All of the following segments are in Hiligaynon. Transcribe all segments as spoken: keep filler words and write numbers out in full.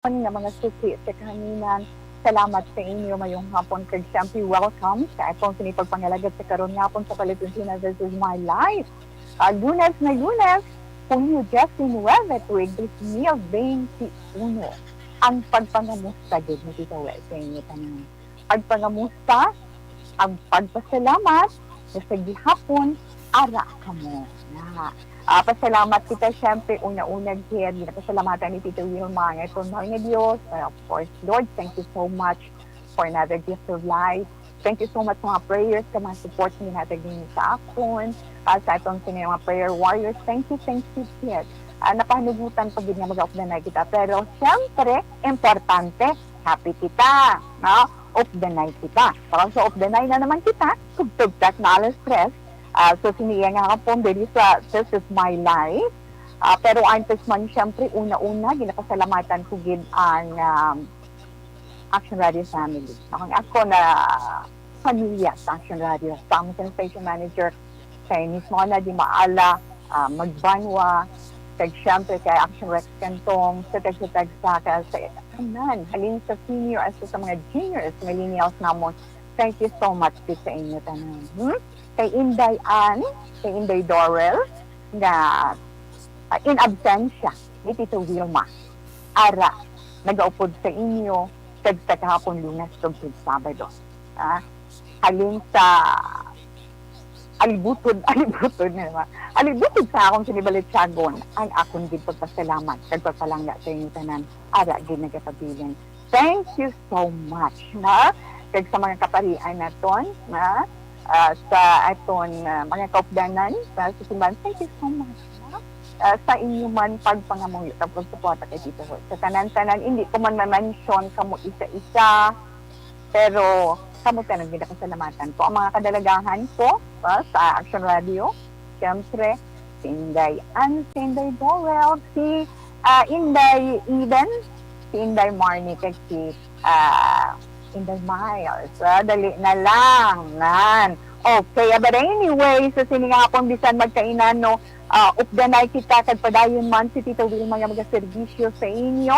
nga mga suki sa kahanginan. Salamat sa inyo, mayong hapon, kag siyempre welcome sa atong sini pagpangalagad sa karon nga hapon sa Palutensya na This Is My Life. Ah, Lunes na Lunes, Hulyo diyes nuwebe, twenty twenty-one. Ang pagpangamusta gid ni Tita We sa inyo tanan. Pagpangamusta, ang pagpasalamat, nga sa gihapon, ara kamo na. Ah, pasalamat kita, syempre, una-una, gid, ginapasalamatan ni Tita Wilma nga itong mahal nga Dios. Ah, of course, Lord, thank you so much for another gift of life. Thank you so much sa mga prayers, sa mga support nga ginhatag ninyo sa akon, ah, sa atong sini mga prayer warriors. Thank you, thank you, gid. Ah, nakahanugutan pa gid nga magaupdanay kita. Pero, syempre, importante, happy kita, no? Updanay kita. Para sa updanay na naman kita, tugtog ta na alas tres. Ah, so, sini iya nga hapon, diri sa This Is My Life. Ah, pero antes man, syempre, una-una, ginapasalamatan ko gid ang, um, Action Radio family. Ang ako na pamilya sa Action Radio, sa among station manager, kay Miss Mona Di Maala, ah, Magbanwa, kag syempre kay Action Rex Cantong, sa tag-, sa tag-, sa, sa, sa tanan, halin sa senior as sa mga juniors, millennials namon. Thank you so much gid sa inyo tanan. Hmm? Kay Inday Ann, kay Inday Dorel, nga, ah, in absentia ni Tito Wilma. Ara, nagaupod sa inyo, kag sa kahapon, Lunes, tubtob Sabado. Ah, halin sa alibutod, alibutod na naman. Alibutod sa akong sinibalit sagon, ang akon gid pagpasalamat, kag pagpalangga sa inyo tanan, ara gid nagapabilin. Thank you so much, ha? Kag sa mga kaparian naton, ha? Ah, sa aton, ah, mga kaupdanan, sa, sa simbahan, thank you so much, ha? Ah, sa inyo man pagpangamuyo, kag pagsuporta kay Tito Hoy. Sa tanan-tanan, hindi ko man ma-mention kamo isa-isa, pero kamo tanan ginapasalamatan ko. Ang mga kadalagahan ko, ah, sa Action Radio, siyempre, si Inday Ann, si Inday Dorel, si, ah, Inday Eden, si Inday Marnie, kag si, ah, Inday Miles. Ah, dali na lang, nan. Okay, ah, but anyway, sa sini nga hapon, bisan magkainan, no, ah, updanay kita, kag padayon man si Tita Wilma nga magaserbisyo sa inyo.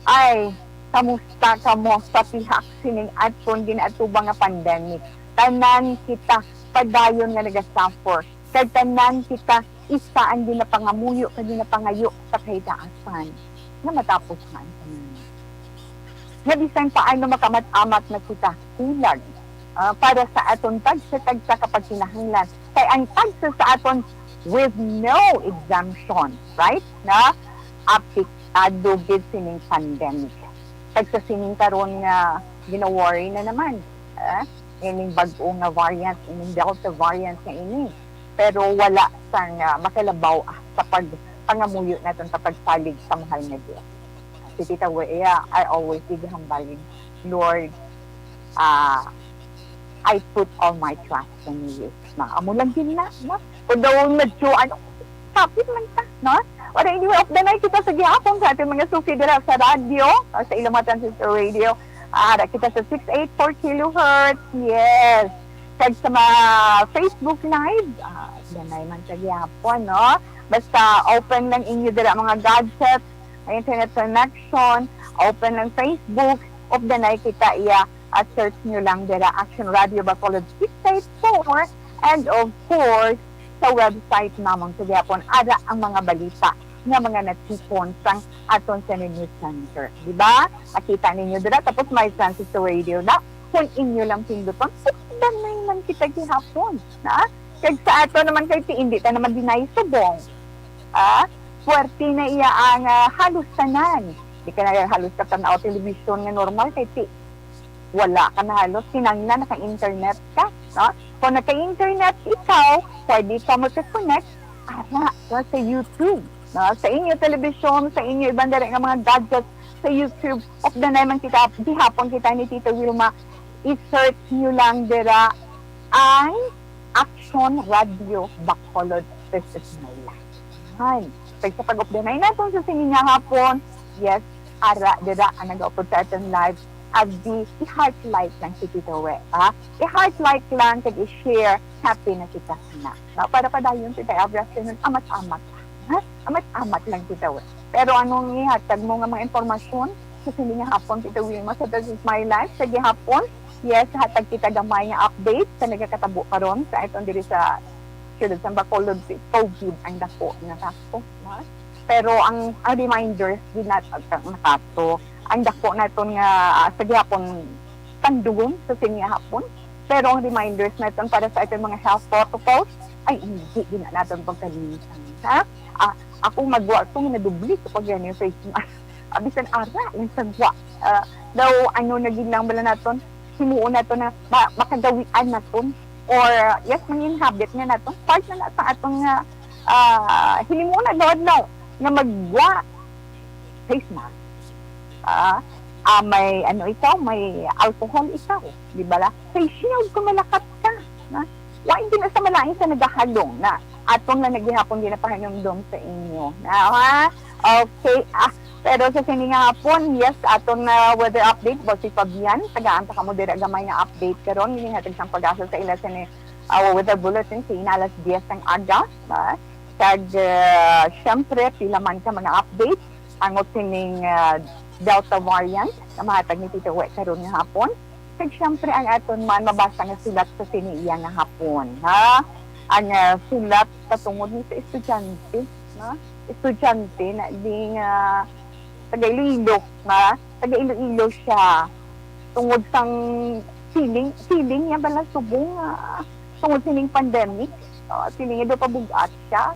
Ay, kamusta kamo sa pihak sining aton ginaatubang nga pandemic? Tanan kita padayon nga nagasuffer, kag tanan kita isa ang ginapangamuyo kag ginapangayo sa kahitaasan nga matapos na ang pandemic. Nga bisan paano, makaamat-amat na kita hulag, ah, para sa aton tagsa-tagsa ka pagkinahanglan. Kay ang tagsa sa aton, with no exemption, right, na apektado gid sining pandemic. Kag sa sining karon nga gina-worry na naman, eh, ining bag-o nga variant, ining Delta variant nga ini. Pero wala sang, ah, makalabaw, ah, sa pagpangamuyo naton sa pagsalig sa mahal nga Dios. Si Tita Wea, I always gihambal, Lord, ah, I put all my trust in you. Na, amo lang din na, no? Although medyo, ano, kapit man ta, no? Pero anyway, updanay kita sa gihapon sa ating mga suki dira sa radyo, o sa Ilonggo Transistor Radio. Ah, ara kita sa six eight four kilohertz, yes. Kag sa mga Facebook Live, ah, updanay man sa gihapon, no? Basta open lang inyo dira mga gadget, may internet connection, open lang Facebook, updanay kita iya, at search nyo lang dira Action Radio Bacolod six eight four, and of course, sa website namon sa gihapon, ara ang mga balita nga mga natipon sang aton sa News Center. Di ba? Nakita ninyo dira, tapos may Transistor Radio na. Kung inyo lang pinduton, updanay man kita gihapon, na? Kag sa ato naman kay ti, hindi ta naman dinay subong. Ah, puwerte na iya ang, ah, halos tanan. Di ka na halos katanaw television nga normal kay ti wala ka na halos kinanglan naka-internet ka, no? Kung naka-internet ikaw, pwede ka magka-connect, ara, no, sa YouTube, no? Sa inyo television, sa inyo iban diri nga mga gadgets sa YouTube, updanay man kita, gihapon kita ni Tita Wilma, i-search nyo lang dira ang Action Radio Bacolod, this is my life. Yan. Kag sa pag-updanay naton sa sini nga hapon, yes, ara, dira ang nagaupod sa aton live. Abdi, i-heart like lang si Tita We, ha? I-heart like lang, kag i-share, happy na kita na. No? Para padayon kita every afternoon, amat-amat lang, ha? Amat-amat lang, Tita We. Pero anong ihatag mo nga mga impormasyon sa sini nga hapon, Tita Wilma, sa This Is My Life? Sa gihapon, yes, hatag kita gamay nga update sa nagakatabo karon sa aton diri sa siyudad sa Bacolod, si COVID ang dako nga kaso, ha? Pero ang, ang reminders din nat-, ang kaso, ang dako naton nga, ah, sa gihapon tandungon sa sini nga hapon. Pero ang reminders naton para sa aton mga health protocols ay hindi din naton pagkalimutan, ha? Ah, ako magwa ko, nadubli ko pag yan yung face mask. Ah, bisan ara lang sa gwa. Ah, daw, ano, naging lang bala naton, himuon naton na ma-, makagawian naton. Or, yes, mangin-habit nga naton. Part na na sa atong, ah, ah, hinimuon na, Lord, no, nga magwa face mask. Ah, ah, may, ano ikaw, may alcohol ikaw, di ba la? Face shield kung malakat ka. Na? Wa, hindi na sa malain sa nagahalong na. Aton na nagihapon ginapahinumdom sa inyo. Na, ha? Okay. Ah, pero sa sini nga hapon, yes, aton na weather update, boss si Fabian. Tagaan ta kamo dira gamay nga update karon. Ginhatag sang pag-asa sa ila sini, ah, weather bulletin sa ina alas diyes sang aga. Ah, kag, ah, syempre, pila man ka mga update ang sining, ah, Delta variant na mahatag ni Tito We karon nga hapon. Kag syempre, ang aton man mabasa nga sulat sa sini iya nga hapon, ha? Ang, ah, sulat patungod ni sa estudyante, no? Estudyante na di nga taga Iloilo, ha? Taga Iloilo siya. Tungod sang feeling, feeling niya bala subong, ah, tungod sining pandemic, ah, feeling niya daw pabug-at siya.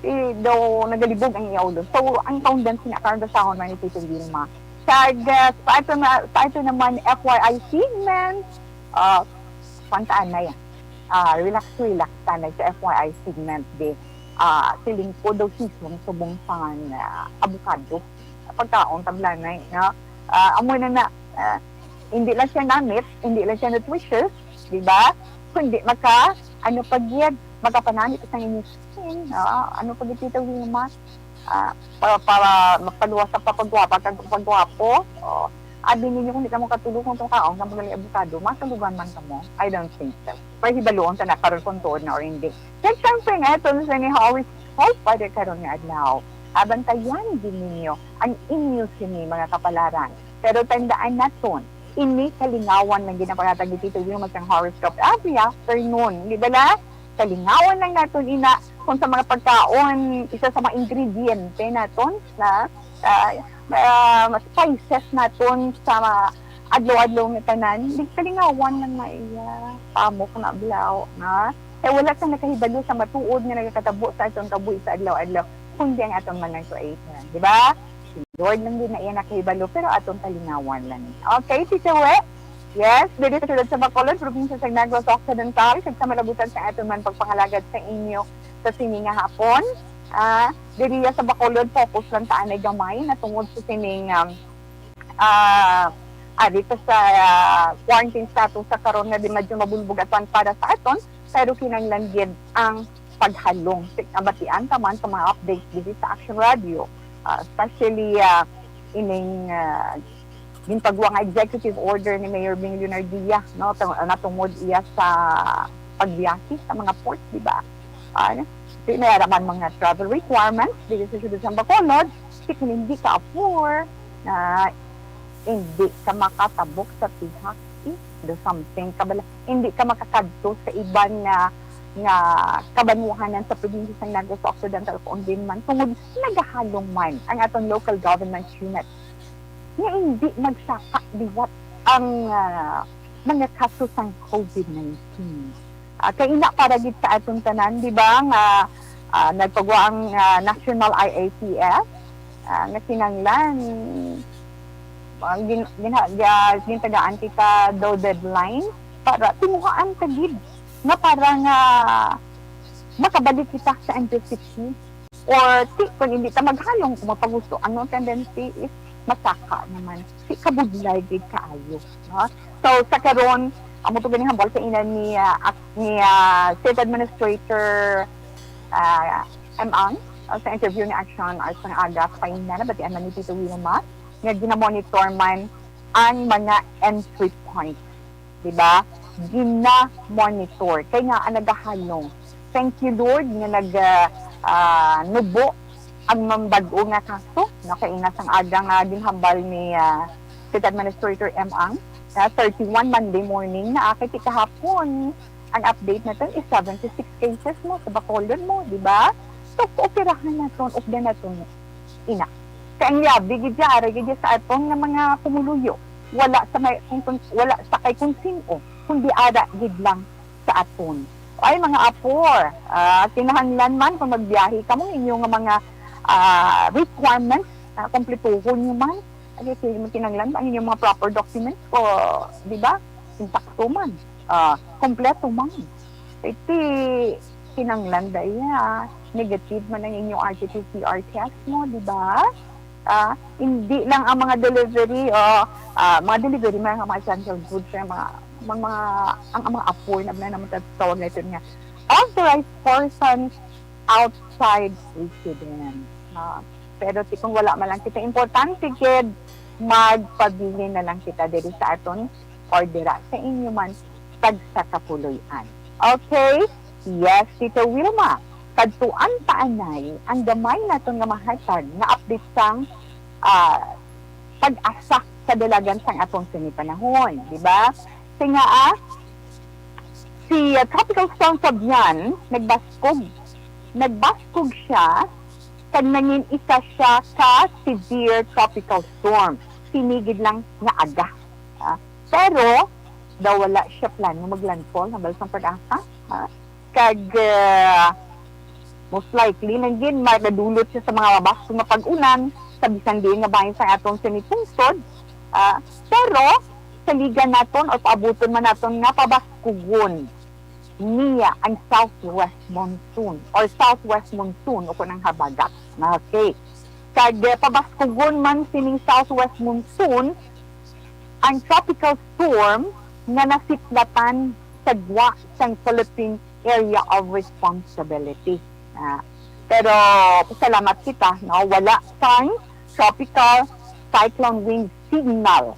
Eh, daw nagalibog ang iya ulo. So, ang kaundan sina karon basahon man ni Tito Vilma. Kag, ah, sa ato na, sa ato naman, F Y I segment, ah, kwan ta anay, ah, relax, relax ta anay sa F Y I segment, di. Ah, feeling ko daw season subong sang, ah, avocado. Pagkaon, tablanay, no? Ah, amo na na, ah, hindi lang siya namit, hindi lang siya nutritious, di ba? Kundi maka, ano pa gyud, makapanamit sa inyong skin, no? Ano pa gyud, Tita Wilma? Ah, para, para magpaluwas sa papagwapa kag papagwapo. Oh, abi ninyo kung di ka makatulog kung tong kaon ka magali avocado, makalugan man kamo? I don't think so. Pero hibaluon ta na karon kung tuod na or hindi. Kag syempre nga, ito sa ni Horace Hope para karon nga adlaw. Abantayan din ninyo ang inyo sini mga kapalaran. Pero tandaan naton, ini kalingawan lang ginapangatag ni Tito Wilma sang horoscope every afternoon. Di ba la? Kalingawan lang naton ina kung sa mga pagkaon, isa sa mga ingrediente naton na, ah, ah, spices naton sa mga adlaw-adlaw nga tanan, di kalingawan lang na iya. Pamok na blaw, na. Kay wala sang nakahibalo sa matuod nga nagakatabo sa aton kabuhi sa adlaw-adlaw, kundi ang aton man ang Creator, di ba? Si Lord lang din na iya nakahibalo, pero aton kalingawan lang. Okay, Tito We? Yes, diri sa siyudad sa Bacolod, probinsya sa Negros Occidental, kag sa malabutan sa aton man pagpangalagad sa inyo sa sini nga hapon. Ah, diri sa Bacolod, focus lang ta anay gamay na tungod sa sining, um, ah, ah, dito sa, ah, quarantine status sa karon nga di medyo mabulbog at para sa aton, pero kinahanglan gid ang paghalong. Kay nabatian ta man sa mga updates diri sa Action Radio, ah, especially, ah, ining, ah, ginpagwa nga executive order ni Mayor Bing Leonardia, no, tang-, natungod iya sa pagbiyahe sa mga port, di ba? Ah, di na ra man mga travel requirements diri sa siyudad sa Bacolod, si kung hindi ka afford na hindi ka makatabok sa pihak, eh, do something ka bala, hindi ka makakadto sa iban nga, nga kabanwahanan sa probinsya sa Negros Occidental kung din man tungod nagahalong man ang aton local government unit nga hindi magsaka liwat ang, ah, mga kaso sang COVID nineteen. Ah, kay ina para gid sa aton tanan, di ba, nga, ah, nagpagwa ang, ah, National I A T F, ah, nga kinahanglan, ah, gin-, ginha-, ga-, gintagaan kita daw deadline para tinguhaan ta gid nga para nga makabalik kita sa M P C P. Or ti, kung hindi ta maghalong, kung magpagusto, ano ang tendency is masaka naman. Ti, kabudlay gid kaayo, no? So, sa karon, amo to ganing hambal sa ina ni, ah, ak-, ni, ah, State Administrator, ah, M. Ang, ah, sa interview ni Action Arts ang aga, sa ina, nabatian man ni Tito Wilma, nga ginamonitor man ang mga entry points, di ba? Gina-monitor. Kay nga, ang nagahalong. Thank you, Lord, nga nag, ah, ah, nubo ang mambag-o nga kaso, no, kay ina sang aga nga ginhambal ni, ah, City Administrator M. Ang, na thirty-one Monday morning na, kay ti kahapon ang update naton is seventy-six cases mo sa Bacolod mo, di ba? So, kooperahan naton, updan naton ina. Kay ang labi gid dya, ara gid dya sa aton nga mga pumuluyo, wala sa may, kung, kung, wala sa kay kung sino, kundi ara gid lang sa aton. Ay, mga apor, ah, kinahanglan man kung magbiyahe kamo, inyo nga mga, ah, requirements, ah, kompletuhon nyo man. Ay, kinahanglan ang inyong mga proper documents ko, di ba? Intakto man, ah, kompleto man. Iti kinahanglan daya negative man ang inyong R T P C R test mo, di ba? Ah, hindi lang ang mga delivery o, ah, mga delivery, mga, mga essential goods, ang mga, mga, mga, ang, ang mga apor na, na naman tawag natin nga authorized persons outside residence. Ah, pero ti kung wala man lang kita, importante gid, magpabilin na lang kita diri sa aton or dira sa inyo man tagsa ka puloy-an. Okay? Yes, Tito Wilma. Kadtuan pa anay ang gamay naton nga mahatag nga update sang, ah, pag-asa sa dalagan sang atong sini panahon, di ba? Kay nga, ah, si, ah, Tropical Storm Fabian nagbaskog. Nagbaskog siya kag nangin isa siya ka severe tropical storm. Sinigid lang nga aga. Ah, pero daw wala siya plano maglandfall, hambal sang pag-asa. Ah, kag, ah, most likely lang gid madulot siya sa mga mabaskog nga pag-ulan sa bisan diin nga bahin sa atong sini pungsod. Ah, pero saligan naton o paabuton man naton nga pabaskugon niya ang southwest monsoon or southwest monsoon o kunang habagat. Okay. Kag, eh, pabaskugon man sining southwest monsoon ang tropical storm nga nasiplatan sa gwa sang Philippine Area of Responsibility. Ah, pero salamat kita, no? Wala sang tropical cyclone wind signal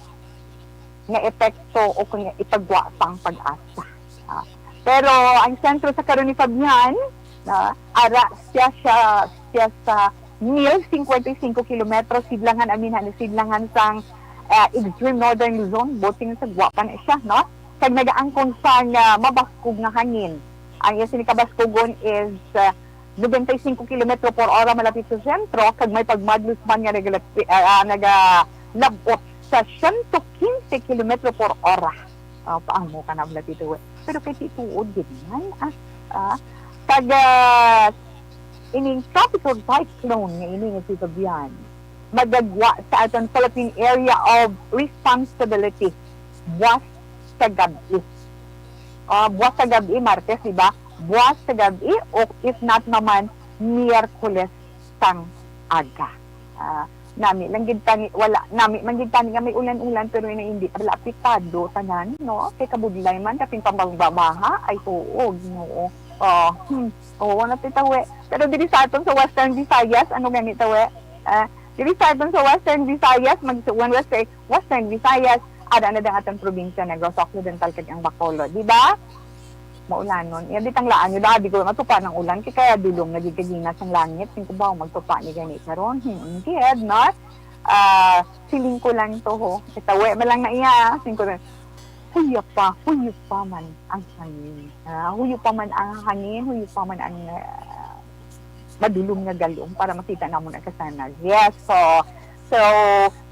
nga epekto o kung ipagwa sang pag-asa. Ah, pero ang sentro sa karon ni Fabian, na ara siya, siya, siya sa mil cincuenta y cinco kilometros, sidlangan, aminhan, sidlangan sang, ah, extreme northern Luzon, buting sa gwa pa na siya, no? Kag nagaangkon sang, ah, mabaskog nga hangin. Ang iya sini kabaskugon is, ah, noventa y cinco kilometro por ora malapit sa sentro, kag may pagmadlos man nga nagalapi-, ah, ah, nagalab-ot sa siyento quince kilometro por ora. Ah, paamo ka na, Blatito, eh. Pero kay ti tuod gid man, ah, ah, kag, ah, ining tropical cyclone nga ini nga si Fabian, magagwa sa aton Philippine Area of Responsibility buwas sa gab-i. Ah, buwas sa gab-i, Martes, di ba? Buwas sa gab-i, o if not naman, Miyerkules sang aga. Ah, nami lang gid tani, wala, nami man gid tani nga may ulan-ulan, pero na hindi pala apektado tanan, no? Kay kabudlay man, kapin pambabaha, ay tuog, no? Oh, hmm. Oo, na titawi. Pero diri sa aton sa Western Visayas, ano gani tawi? Ah, diri sa aton sa Western Visayas, mag-, Western, Western Visayas, ada na dang atong probinsya, Negros Occidental kag ang Bacolod, di ba? Maulanon. Iya, di tanglaan nyo, di ko matupa ng ulan, kay kaya dulong na gid kagina sang langit, sing kubaw, magtupa ni gani karon. Hmm, gid, no? Ah, feeling ko lang to, ho. Itawi mo lang na iya, sing ko lang. Huyo pa, huyo pa man ang hangin. Ah, huyo pa man ang hangin, huyo pa man ang, ah, madulom nga galong para makita namon ang kasanag. Yes, so, so,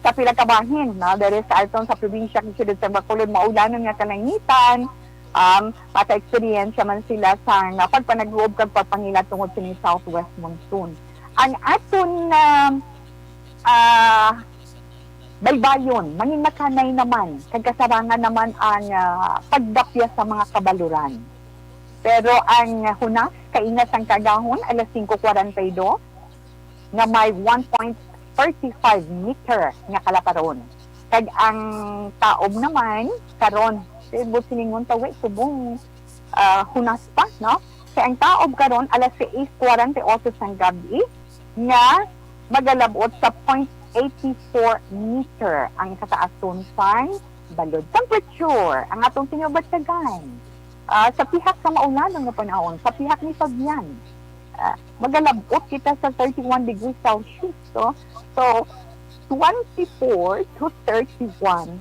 sa pila ka bahin, no, diri sa aton sa probinsya kag siyudad sa Bacolod, maulanon nga kalangitan, um, maka-eksperyensya man sila sa nga pagpanag-uob kag pagpangila tungod sining southwest monsoon. Ang aton, um, ah, baybayon, mangin makanay naman, kag kasarangan naman ang, ah, pagdapya sa mga kabaluran. Pero ang hunas, kainga sang kaagahon, alas singko kwarenta y dos, nga may one point thirty-five meter nga kalaparon. Kag ang taob naman, karon, eh, buot silingon tawi, subong, ah, hunas pa, no? Kay ang taob karon, alas sais kwarenta y ocho sang gab-i, nga magalab-ot sa point eighty-four meter ang kataason sang balod. Temperature, ang atong sinubatyagan. Ah, sa pihak sa maulanon nga panahon, sa pihak ni Fabian, Ah, magalabot kita sa thirty-one degrees Celsius, no? So, twenty-four to thirty-one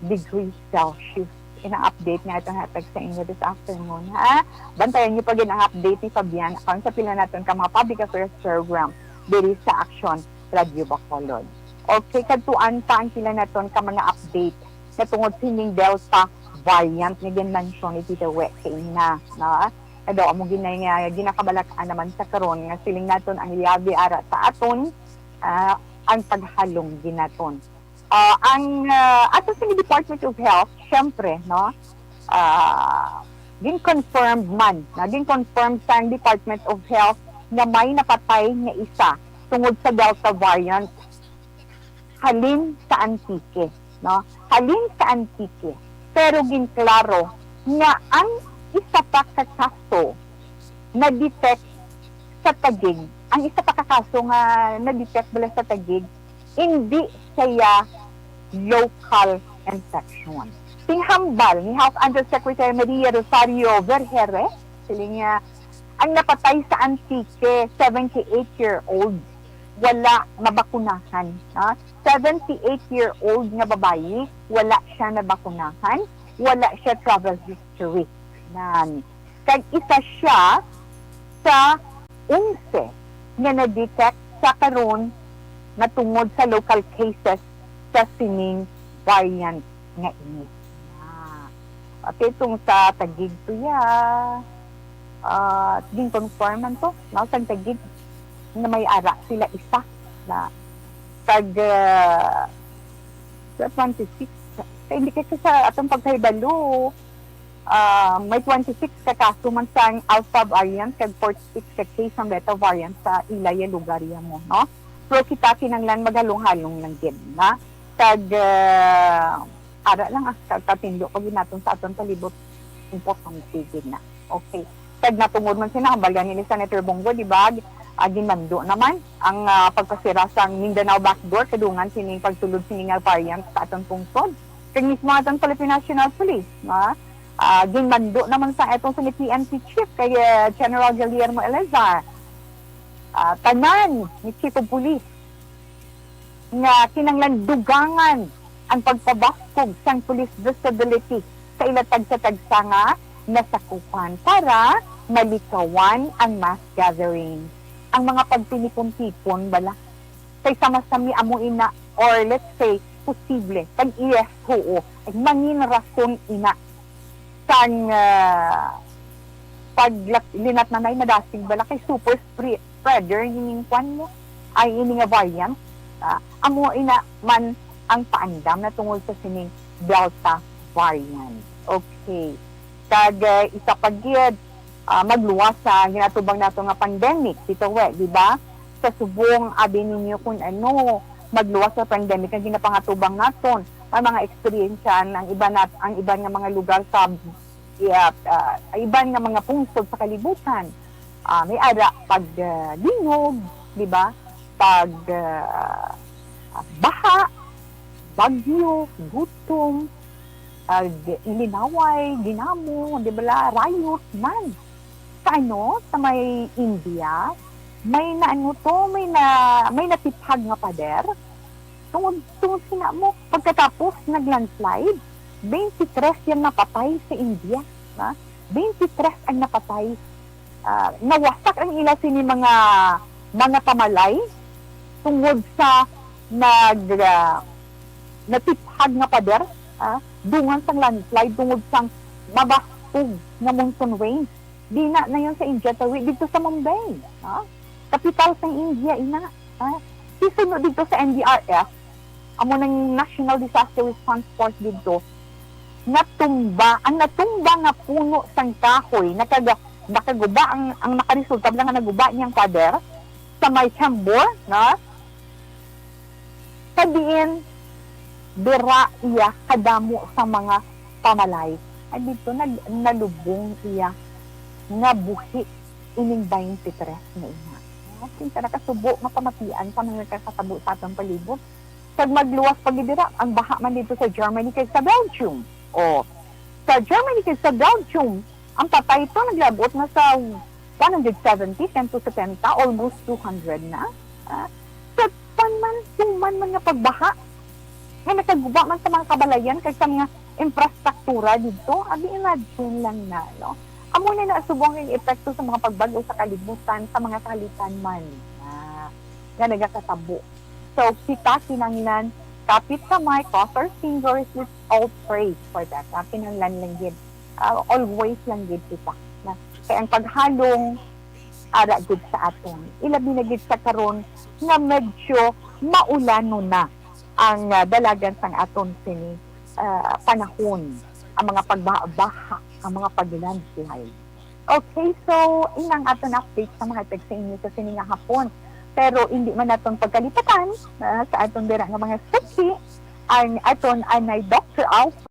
degrees Celsius in ang update nga atong hatag sa inyo this afternoon, ha? Bantayan niyo pa gid ang update ni Fabian aron sa pila naton ka mga public affairs program diri sa Action Radio Bacolod. Okay, kadtuan pa ang pila naton ka mga update na tungod sining Delta variant nga gin-mention ni Tita We kaina, no? Kadaw amo ginay nga ginakabalak-an naman sa karon nga siling naton ang liabi ara sa aton, ah, ang paghalong ginaton. Ah, ang, ah, ato sa Department of Health, syempre, no? Ah, gin-confirmed man, na gin-confirmed sa Department of Health nga may napatay nga isa tungod sa Delta variant halin sa Antique, no? Halin sa Antique. Pero ginklaro nga ang isa pa ka kaso na-detect sa Taguig, ang isa pa ka kaso nga na-detect bala sa Taguig, hindi siya local infection. Tinghambal ni Health Undersecretary Maria Rosario Vergeire, siling niya, ang napatay sa Antique, seventy-eight-year-old, wala nabakunahan. Ha? Seventy-eight-year-old nga babayi, wala siya nabakunahan, wala siya travel history. Nan. Kag isa siya sa onse nga na-detect sa karon nga tungod sa local cases sa sining variant nga ini. Ah, okay, itong sa Taguig to ya. Ah, gin-confirm man to, no, sa Taguig na may ara sila isa na tag, ah, sa twenty-six. Kay hindi kasi sa atong pagkahibalo, ah, may twenty-six ka kaso man sang Alpha variant kag forty-six ka case sang Beta variant sa ila ya lugar ya mo, no? Pero kita kinahanglan maghalong-halong lang gid na kag, ah, ara lang, ah, ka-, katindo pa gid naton sa aton palibot, importante gid na. Okay. Kag natungod man sina, hambal gani ni Senator Bong Go, di ba? Ah, ginmando naman ang, ah, pagpasira sang Mindanao Backdoor kadungan sining pagsulod sini nga variant sa aton pungsod. Kag mismo aton Philippine National Police, no? Ah, ginmando naman sa atong sini P N P chief kay, ah, General Guillermo Eleazar. Ah, tanan ni Chief of Police nga kinahanglan dugangan ang pagpabaskog sang police visibility sa ila tagsa-tagsa nga nasakupan para malikawan ang mass gathering. Ang mga pagtinipon-tipon bala kay sama-sami amo ina, or let's say, posible, pag yes, oo, ay mangin rason ina sang, ah, paglat-, linatnanay madasig bala kay super spre-, spreader ining kwan mo, ay ini nga variant. Ah, amo ina man ang paandam na tungod sa sining Delta variant. Okay. Kag, ah, isa pa gid, ah, magluwas sa ginatubang nato nga pandemic, Tito We, di ba? Sa subong, abi ninyo kung ano, magluwas sa pandemic ang ginapangatubang naton. May mga eksperyensya ang iban nat-, ang iban nga mga lugar sa, iya, ah, iban nga mga pungsod sa kalibutan. Ah, may ara pag, ah, linog, di ba? Pag, ah, baha, bagyo, gutom, ag ilinaway, ginamo, di bala, riot man. Sa ano, sa may India, may naano to, may na, may natiphag nga pader. Tungod, tungod sina mo, pagkatapos nag-landslide, twenty-three yang napatay sa India, ha? Twenty-three ang napatay. Ah, nawasak ang ila sini mga, mga pamalay tungod sa nag, ah, natiphag nga pader, ah, dungan sang landslide, tungod sang mabaskog nga monsoon rain. Di na, na yun sa India, tawi dito sa Mumbai, ah, kapital sang India, ina, ah. Sisuno dito sa N D R F, amo nang National Disaster Response Force dito, natumba, ang natumba nga puno sang kahoy, nakaga-, nakaguba ang, ang nakaresulta lang nga naguba niyang pader sa may Chembur, no? Sa diin, dira iya kadamo sa mga pamalay. Ay, dito nag-, nalubong iya nga buhi ining twenty-three nga ina. Kinsa nakasubo nga pamatian sa mga nagkakatabo sa atong palibot. Kag magluwas pa gid dira, ang baha man dito sa Germany kag sa Belgium. O, sa Germany kag sa Belgium, ang patay to naglabot na sa One hundred seventy, ten to setenta, almost two hundred na. Ah, sa kwan man, human man nga pagbaha, nga nakaguba man sa mga kabalayan kag sa mga infrastruktura didto, abi, imagine lang na, no? Amo na na subong ang epekto sa mga pagbag-o sa kalibutan, sa mga salitan man, ah, nga nagakatabo. So, kita kinahanglan kapit kamay, cross our fingers, let's all pray for that. Ah, kinahanglan lang gid, ah, always lang gid kita. Na, kay ang paghalong ara gid sa aton. Ilabi na gid sa karon nga medyo maulanon na ang, ah, dalagan sang aton sini, ah, panahon, ang mga pagbaha, ang mga pag-landslide. Okay, so, inang aton update sa mga tag sa inyo sa sini nga hapon. Pero hindi man naton pagkalipatan, ah, sa aton dira nga mga suki, ang aton anay Doctor Alfred.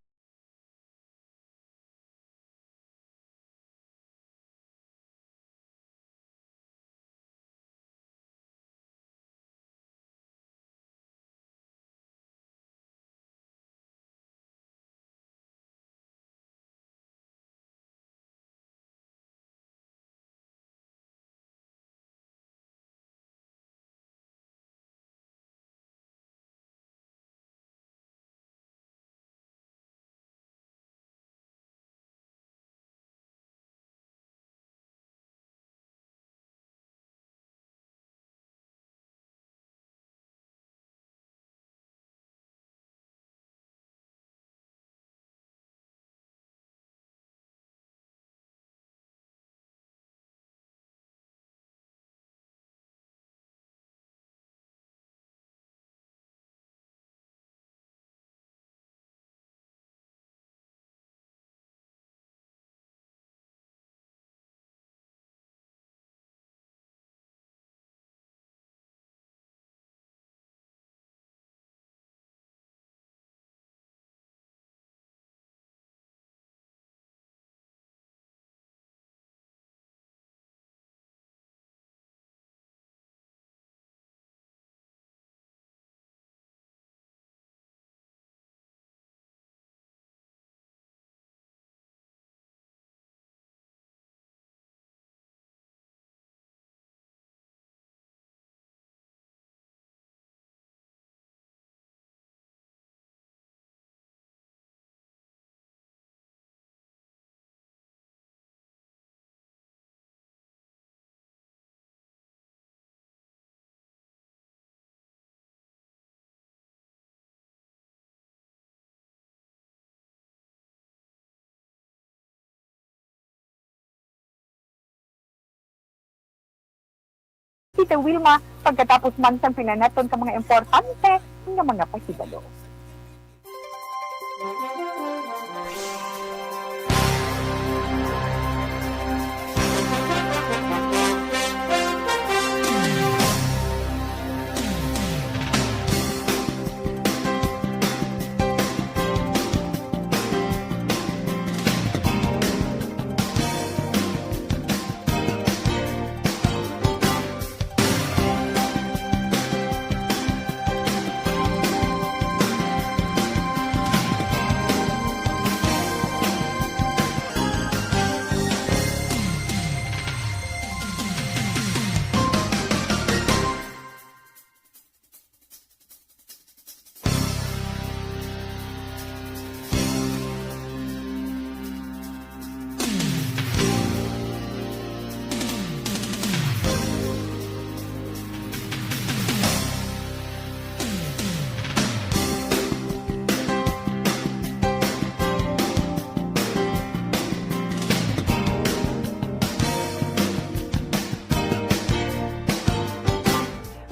Tita Wilma, pagkatapos man sang pinanaton ka mga importante nga mga pahibalo.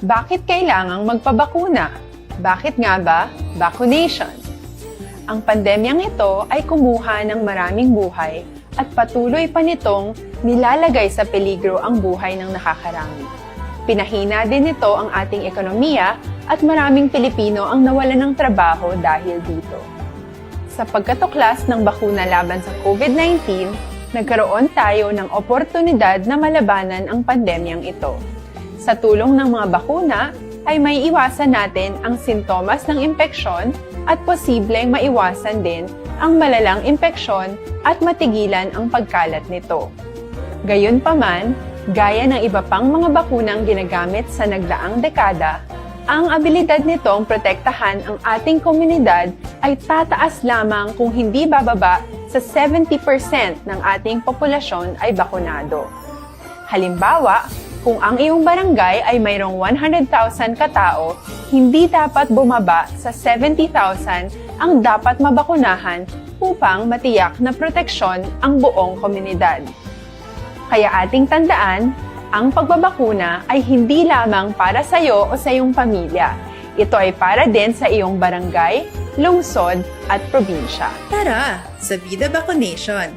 Bakit kailangang magpabakuna? Bakit nga ba vaccination? Ang pandemyang ito ay kumuha ng maraming buhay at patuloy pa nitong nilalagay sa peligro ang buhay ng nakakarami. Pinahina din nito ang ating ekonomiya at maraming Pilipino ang nawalan ng trabaho dahil dito. Sa pagkatuklas ng bakuna laban sa COVID nineteen, nagkaroon tayo ng oportunidad na malabanan ang pandemyang ito. Sa tulong ng mga bakuna, ay maiiwasan natin ang sintomas ng impeksyon at posibleng maiwasan din ang malalang impeksyon at matigilan ang pagkalat nito. Gayunpaman, gaya ng iba pang mga bakunang ginagamit sa nagdaang dekada, ang abilidad nitong protektahan ang ating komunidad ay tataas lamang kung hindi bababa sa seventy percent ng ating populasyon ay bakunado. Halimbawa, kung ang iyong barangay ay mayroong one hundred thousand katao, hindi dapat bumaba sa seventy thousand ang dapat mabakunahan upang matiyak na proteksyon ang buong komunidad. Kaya ating tandaan, ang pagbabakuna ay hindi lamang para sa iyo o sa iyong pamilya. Ito ay para din sa iyong barangay, lungsod, at probinsya. Tara sa Vida Vaccination!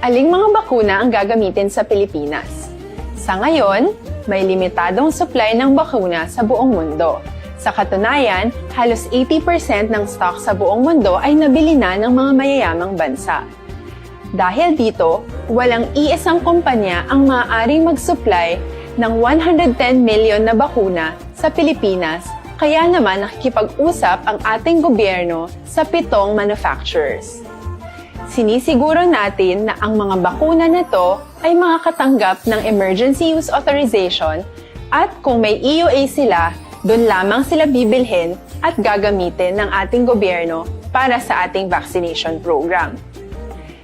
Aling mga bakuna ang gagamitin sa Pilipinas? Sa ngayon, may limitadong supply ng bakuna sa buong mundo. Sa katunayan, halos eighty percent ng stock sa buong mundo ay nabili na ng mga mayayamang bansa. Dahil dito, walang iisang kumpanya ang maaaring mag-supply ng one hundred ten million na bakuna sa Pilipinas, kaya naman nakikipag-usap ang ating gobyerno sa pitong manufacturers. Sinisiguro natin na ang mga bakuna na to ay makakatanggap ng emergency use authorization at kung may E U A sila, doon lamang sila bibilhin at gagamitin ng ating gobyerno para sa ating vaccination program.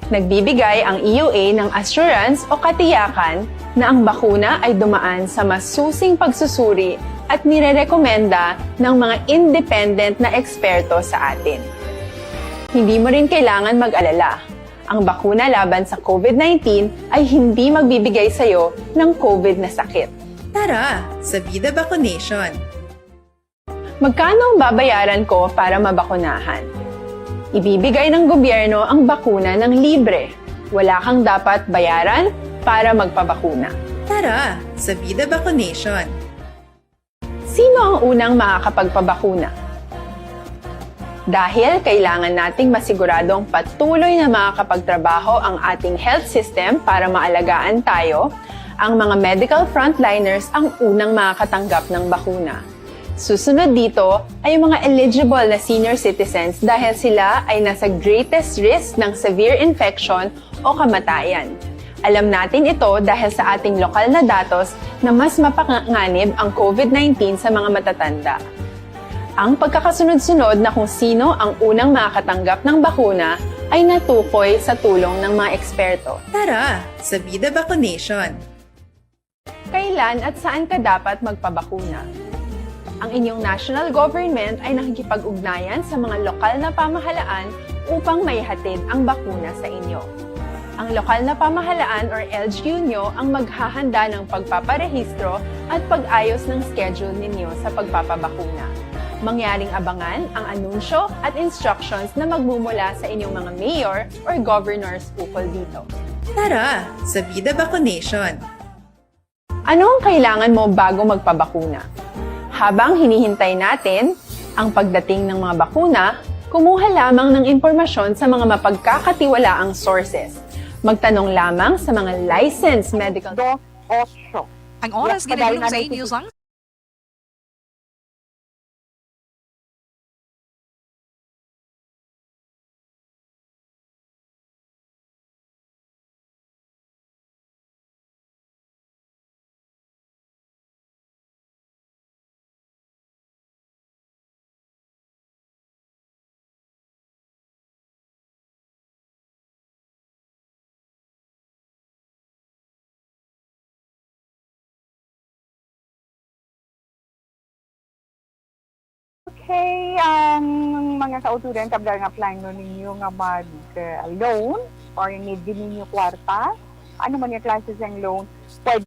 Nagbibigay ang E U A ng assurance o katiyakan na ang bakuna ay dumaan sa masusing pagsusuri at nirerekomenda ng mga independent na eksperto sa atin. Hindi mo rin kailangan mag-alala. Ang bakuna laban sa COVID nineteen ay hindi magbibigay sa iyo ng COVID na sakit. Tara sa Vida Vaccination! Magkano ang babayaran ko para mabakunahan? Ibibigay ng gobyerno ang bakuna ng libre. Wala kang dapat bayaran para magpabakuna. Tara sa Vida Vaccination! Sino ang unang makakapagpabakuna? Dahil kailangan nating masiguradong patuloy na makakapagtrabaho ang ating health system para maalagaan tayo, ang mga medical frontliners ang unang makakatanggap ng bakuna. Susunod dito ay ang mga eligible na senior citizens dahil sila ay nasa greatest risk ng severe infection o kamatayan. Alam natin ito dahil sa ating lokal na datos na mas mapanganib ang COVID nineteen sa mga matatanda. Ang pagkakasunod-sunod na kung sino ang unang makakatanggap ng bakuna ay natukoy sa tulong ng mga eksperto. Tara sa Vida Vaccination! Kailan at saan ka dapat magpabakuna? Ang inyong national government ay nakikipag-ugnayan sa mga lokal na pamahalaan upang maihatid ang bakuna sa inyo. Ang lokal na pamahalaan or L G U nyo ang maghahanda ng pagpaparehistro at pag-ayos ng schedule ninyo sa pagpapabakuna. Mangyaring abangan ang anunsyo at instructions na magmumula sa inyong mga mayor or governors ukol dito. Tara sa Vida Vaccination! Ano ang kailangan mo bago magpabakuna? Habang hinihintay natin ang pagdating ng mga bakuna, kumuha lamang ng impormasyon sa mga mapagkakatiwalaang sources. Magtanong lamang sa mga licensed medical Dos ocho. Ang oras, yes, ginadulong sa inyo sang Okay, ang mga kauturan, kabla nga plano ninyo nga mag, uh, loan or need din ninyo kwarta, ano man yung klase sang loan, pwede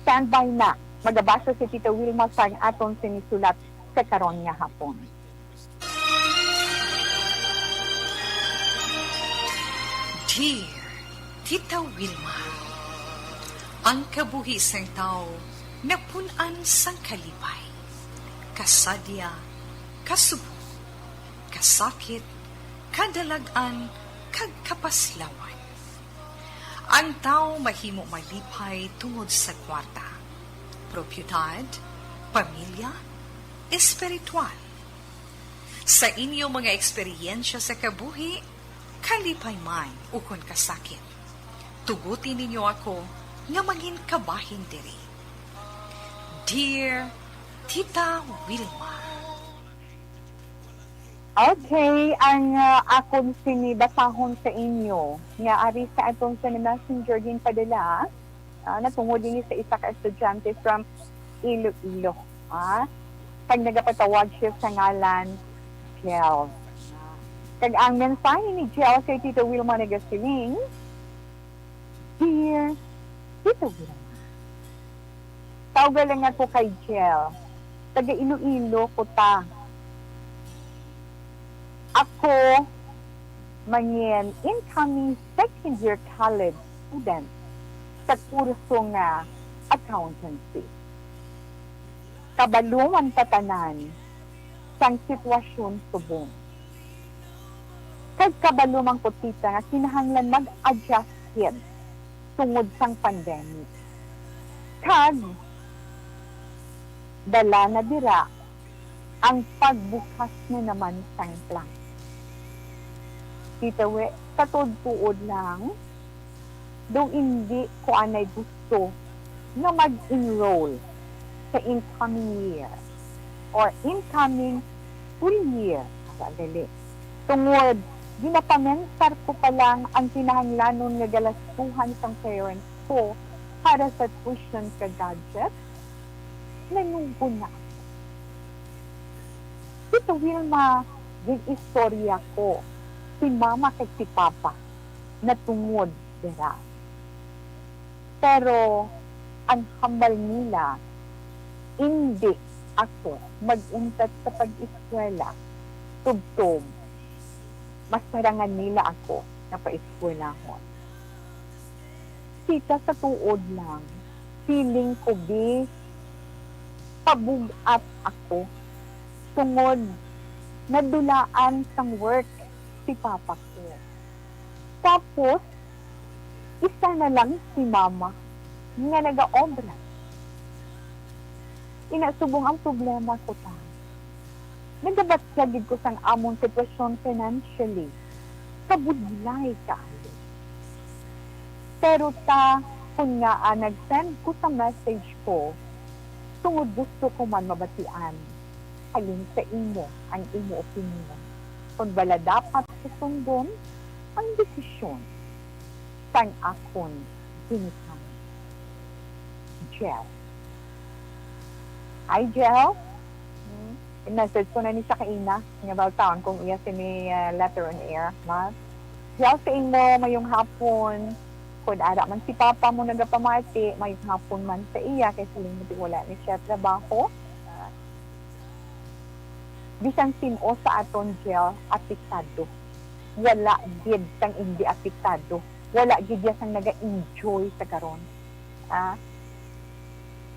Standby na. Magabasa si Tita Wilma sang aton sinisulat sa karon nga hapon. Dear Tita Wilma, ang kabuhi sang tawo napun-an sang kalipay, kasadya, kasubong, kasakit, kadalag-an, kag kapaslawan. Ang tawo mahimo malipay tungod sa kwarta, propiedad, pamilya, espiritual. Sa inyo mga eksperyensya sa kabuhi, kalipay man ukon kasakit, tuguti ninyo ako nga mangin kabahin diri. Dear Tita Wilma. Okay, ang uh, akon sini basahon sa inyo nga ari sa aton sa messenger ginpadala, uh, natungod ini sa isa ka estudyante from Iloilo. Ah? Kag nagapatawag siya sa ngalan Jel. Kag ang mensahe ni Jel kay Tita Wilma nagasiling, Dear Tita Wilma, tawga lang ako kay Jel. Taga Iloilo ko ta. Ako mangin incoming second year college student sa kurso nga accountancy. Kabalo man ta tanan sang sitwasyon subong. Kag kabalo man ko, tita, nga kinahanglan mag-adjust gid tungod sang pandemic. Kag dala na dira ang pagbukas na naman sang plano. Tita, we, sa tuod-tuod lang, daw indi ko anay gusto nga mag-enroll sa incoming year or incoming school year, ara gali. Tungod, ginapamensar ko pa lang ang kinahanglanon nga galastuhan sang parents ko para sa tuition kag gadget, nanugon na ako. Tita Wilma, gin-istorya ko si Mama kag si Papa natungod dira. Pero ang hambal nila, indi ako mag-untat sa pag-eskwela, tubtob mas tarangan nila ako nga paeskwelahon. Tita, sa tuod lang, feeling ko, bi, pabug-at ako tungod nadulaan sang work si papa ko. Tapos, isa na lang si mama nga nagaobra. Ina, subong ang problema ko, ta, nagabatyag gid ko sang amon sitwasyon financially. Kabudlay kaayo. Pero ta, kun ngaa nag-send ko sa message ko, tungod gusto ko man mabatian halin sa imo ang imo opinyon, kon bala dapat ko sundon ang desisyon sang akon ginikanan. Jel. Hi, Jel. Hmm. I-message ko na ni siya kaina nga baltaon kung iya sini, ah, letter on air, mas. Jel, sa imo, mayong hapon. Kung ara man si Papa mo nagapamati, mayong hapon man sa iya, kay siling mo wala ni siya trabaho. Ah, bisan sin-o sa aton, Jel, apektado. Wala gid sang indi apektado. Wala gid iya sang naga-enjoy sa karon. Ah,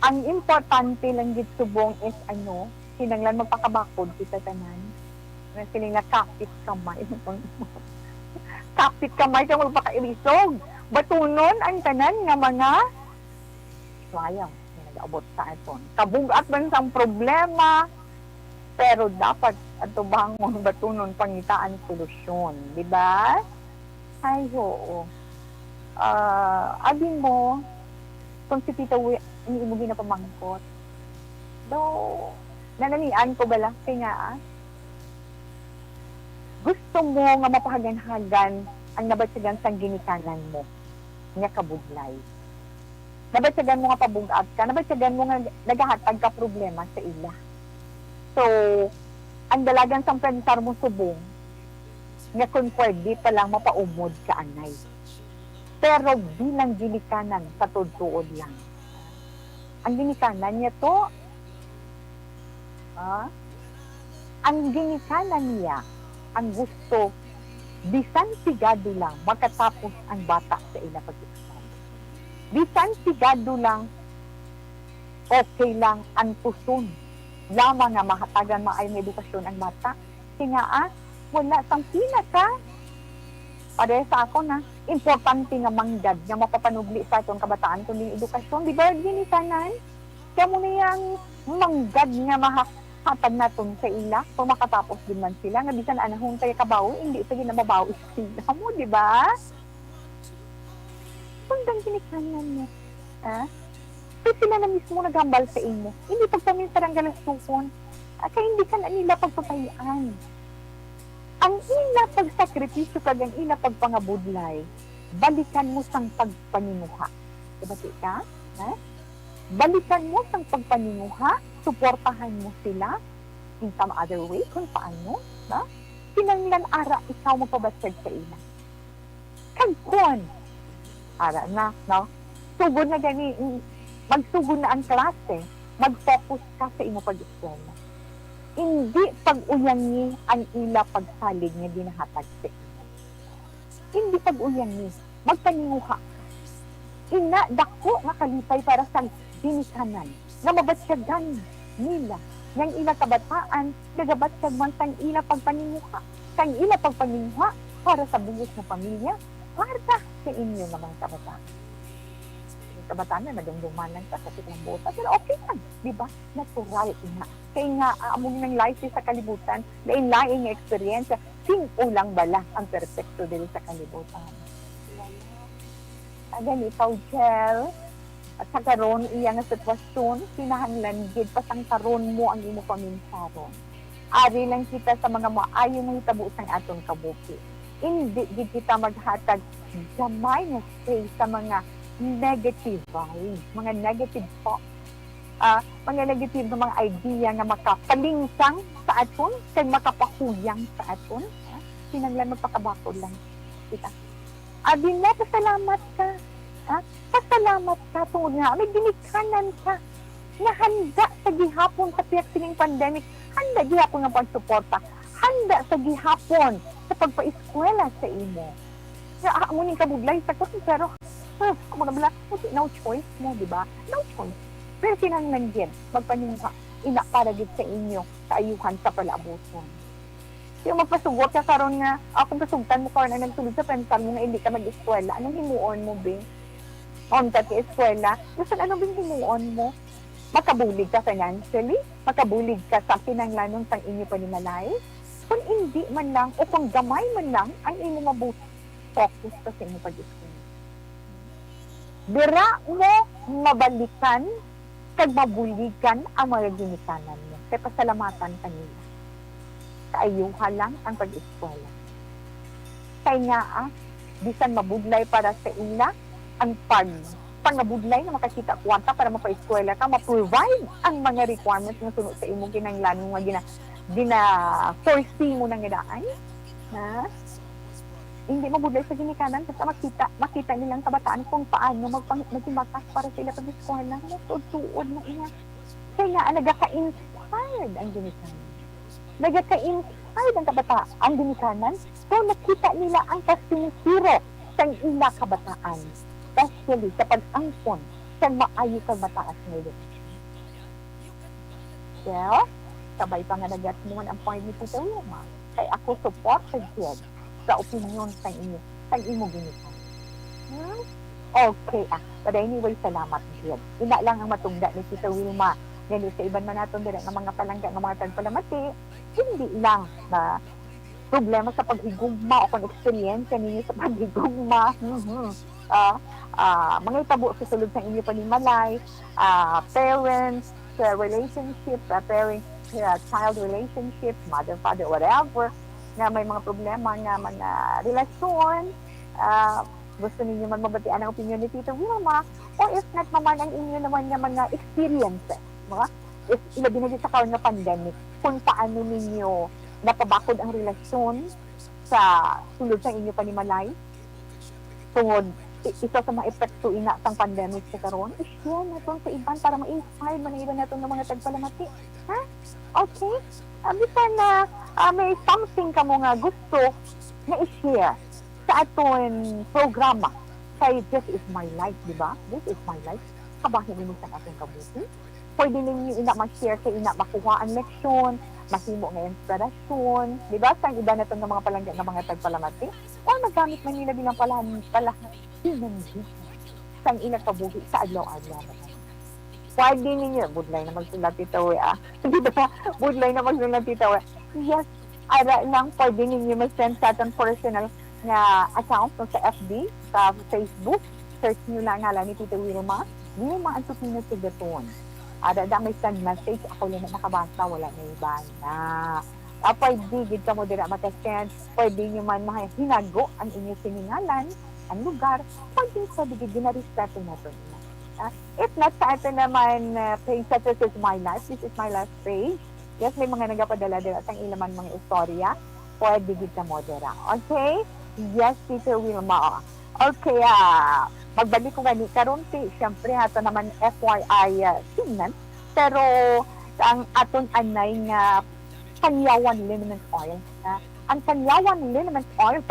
ang importante lang gid subong is, ano, kinahanglan magpakabakod kita tanan. Nga sini nga kapit kamay. Kapit kamay kay magpakairisog. Batunon ang tanan nga mga trial nga nag-abot sa aton. Kabug-at man sang problema, pero dapat atubangon, batunon, pangitaan solusyon, di ba? Ay, oo. Ah, abi mo, kung si Tita Wi-, ang imo ginapamangkot, daw, nananian ko bala, kay nga, ah, gusto mo nga mapahaganhagan ang nabatyagan sang ginikanan mo nga kabudlay. Nabatyagan mo nga pabug-at ka, nabatyagan mo nga nagahatag ka problema sa ila. So, ang dalagan sang pensar mo subong, nga kon pwede pa lang mapaumod ka anay. Pero bilang ginikanan, sa tuod-tuod lang, Ang ginikanan niya to, ah, ang ginikanan niya, ang gusto, bisan pigado lang, makatapos ang bata sa ila pag-eskwela. Bisan pigado lang, okay lang, antuson lamang nga mahatagan maayo nga edukasyon ang bata. Kaya nga, ah, wala sang pinaka, pareha sa ako na, importante nga manggad nga mapapanubli sa atong kabataan, kundi edukasyon. Di ba, ginikanan? Kaya mo na yang manggad nga mahatag naton sa ila, kung makatapos din man sila, nga bisan anahon kaya kabawi, hindi pa ginababawi sila mo, di ba? Kung dang ginikanan mo, ha? Kay sila na mismo naghambal sa imo. Hindi pagpaminsa ang galastuhon. Ah, kay hindi ka na nila pagpapayaan. Ang ila pagsakripisyo kag ang ila pagpangabudlay, balikan mo sang pagpaninguha. Kabati ka? Ha? Balikan mo sang pagpaninguha, suportahan mo sila in some other way kung paano, ba? Kinahanglan ara ikaw magpabatyag sa ila. Kag kun, ara na, no? Sugod na gani, mm, magsugod na ang klase, mag-focus ka sa imo pag-eskwela. Hindi pag-uyangi ang ila pagsalig nga ginahatag sa imo. Hindi pag-uyangi, magpaninguha ka. Ina, dako nga kalipay para sa ginikanan nga mabatyagan nila nga ang ilang kabataan nagabatyag man sang ila pagpaninguha, sang ila pagpaninguha para sa bug-os nga pamilya, para sa inyo nga mga kabataan. Ang kabataan na madumduman lang sa katikang buot, pero okay lang, di ba? Natural ina. Kay nga, ah, amo nang life sa kalibutan, lain-lain nga eksperyensya, sin-o lang bala ang perpekto diri sa kalibutan. Ah, gani ikaw, Jel, at sa karon, iya nga sitwasyon, kinahanglan gid pasangkaron mo ang imo paminsaron. Ari lang kita sa mga maayo nga hitabo sang aton kabuhi. Indi gid kita maghatag gamay nga space sa mga negative vibes, mga negative thoughts, ah, mga negative nga mga idea nga makapalingsang sa aton, kag makapahuyang sa aton. Ah, kinahanglan magpakabakod lang kita. Abi mo, pasalamat ka. Ha? Pasalamat ka tungod nga may ginikanan ka nga handa sa gihapon sa pihak sining pandemic, handa gihapon nga pagsuporta, handa sa gihapon sa pagpaeskwela sa imo. Nga, ah, amo ning kabudlay sa ko, pero, ah, amo na bala, kasi no choice mo, di ba? No choice. Pero kinahanglan gid magpaninguha, ina, para gid sa inyo kaayuhan sa palaabuton. Yung magpasugot ka karon nga, ah, kung pasugtan mo karon ang nagsulod sa pensar mo nga hindi ka mag-eskwela, anong himuon mo, be? Mauntat ka eskwela, bisan ano bing himuon mo? Makabulig ka financially? Makabulig ka sa kinahanglanon sang inyo panimalay? Kung hindi man lang, o kung gamay man lang, ang imo mabuhi, focus ka sa imo pag-eskwela. Dira mo mabalikan kag mabuligan ang mga ginikanan mo, kay pasalamatan ka nila. Kaayuha lang ang pag-eskwela. Kay nga, ah, bisan mabudlay para sa ila ang pag pangabudlay nga makakita kwarta para mapaeskwela ka, ma-provide ang mga requirements nga suno sa imo kinahanglan nga gina-, gina-foresee mo na nga daan, ha? Hindi mabudlay sa ginikanan, basta makita, makita nilang kabataan kung paano magpang-, maghimakas para sa ila pag-eskwela. Ano, tuod-tuod na iya. Kaya nga, nagaka-inspired ang ginikanan. Nagaka-inspired ang kabataan, ang ginikanan. So, nakita nila ang kasinsiro sa ila kabataan, especially sa pag-angkon sa maayo kag mataas nga edukasyon. Well, sabay pa nga nagatuman ang point ni Tita Wilma, kay ako supported gid sa opinyon sa inyo, sa imo ginikanan. Hmm? Okay, ah. But anyway, salamat gid. Ina lang ang matugda ni Tita Wilma. Gani sa iban man naton dira nga mga palangga nga mga tagpalamati, hindi lang na problema sa paghigugma o kung eksperyensya ninyo sa paghigugma. Mhm. Ah, ah, mga hitabo sa sulod sa inyo panimalay, ah, parents, uh, relationship, uh, parent, uh, child relationship, mother, father, whatever, nga may mga problema nga mga relasyon, ah, gusto ninyo man mabatian ang opinion ni Tita Wilma, o if not naman ang inyo naman nga mga experiences, no? If, ilabi na gid sa karon nga pandemic, kung paano ninyo napabakod ang relasyon sa sulod sa inyo panimalay, tungod i-, isa sa mga epekto ina sang pandemic sa karon, i-share naton sa iban para ma-inspire man ang iban naton nga mga tagpalamati. Ha? Okay? Ah, bisan na, ah, may something kamo nga gusto na i-share sa aton programa kay This Is My Life, di ba? This Is My Life. Kabahin nimo sa aton kabuhi. Pwede ninyo ina ma-share kay ina makuha ang leksyon, mahimo nga inspirasyon, di ba? Sa iba naton nga mga palangga nga mga tagpalamati, o magamit man nila bilang palahan, palahan, pinanggit sang ila kabuhi sa adlaw-adlaw. Pwede ninyo, budlay na magsulat ito, eh, ah. Di ba? Budlay na magsulat ito, eh. Yes, ara lang, pwede ninyo mag-send sa atong personal nga account no, sa F B, sa Facebook. Search nyo lang ngalan ni Tita Wilma. Wilma Antoquino Sigaton. Ara da may send message. Ako lang na nakabasa, wala na iba na. Ah, pwede gid kamo dira makasend. Pwede nyo man mahinago ang inyo siningalan, ang lugar. Pwede, pwede gid ginarespeto nato nila. Ah, if not sa ato naman, ah, page sa This Is My Life, This Is My Life page. Yes, may mga nagapadala dira sang ila man mga istorya. Pwede gid kamo dira. Okay? Yes, Teacher Wilma. Okay, ah, magbalik ko gani karon ti, syempre, ato naman F Y I, ah, tingnan. Pero ang aton anay nga Panyawan Liniment Oil, ah, ang Panyawan Liniment Oil,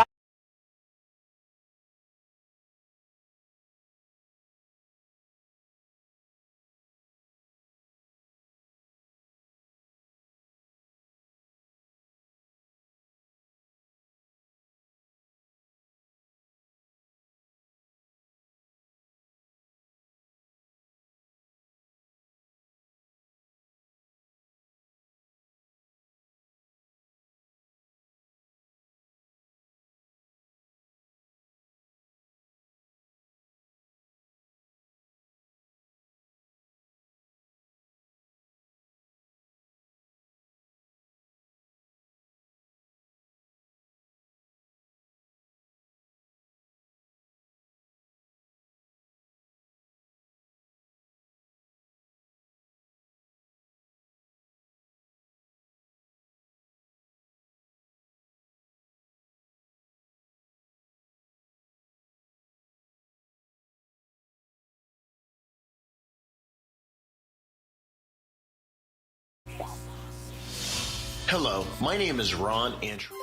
Hello, my name is Ron Antrim.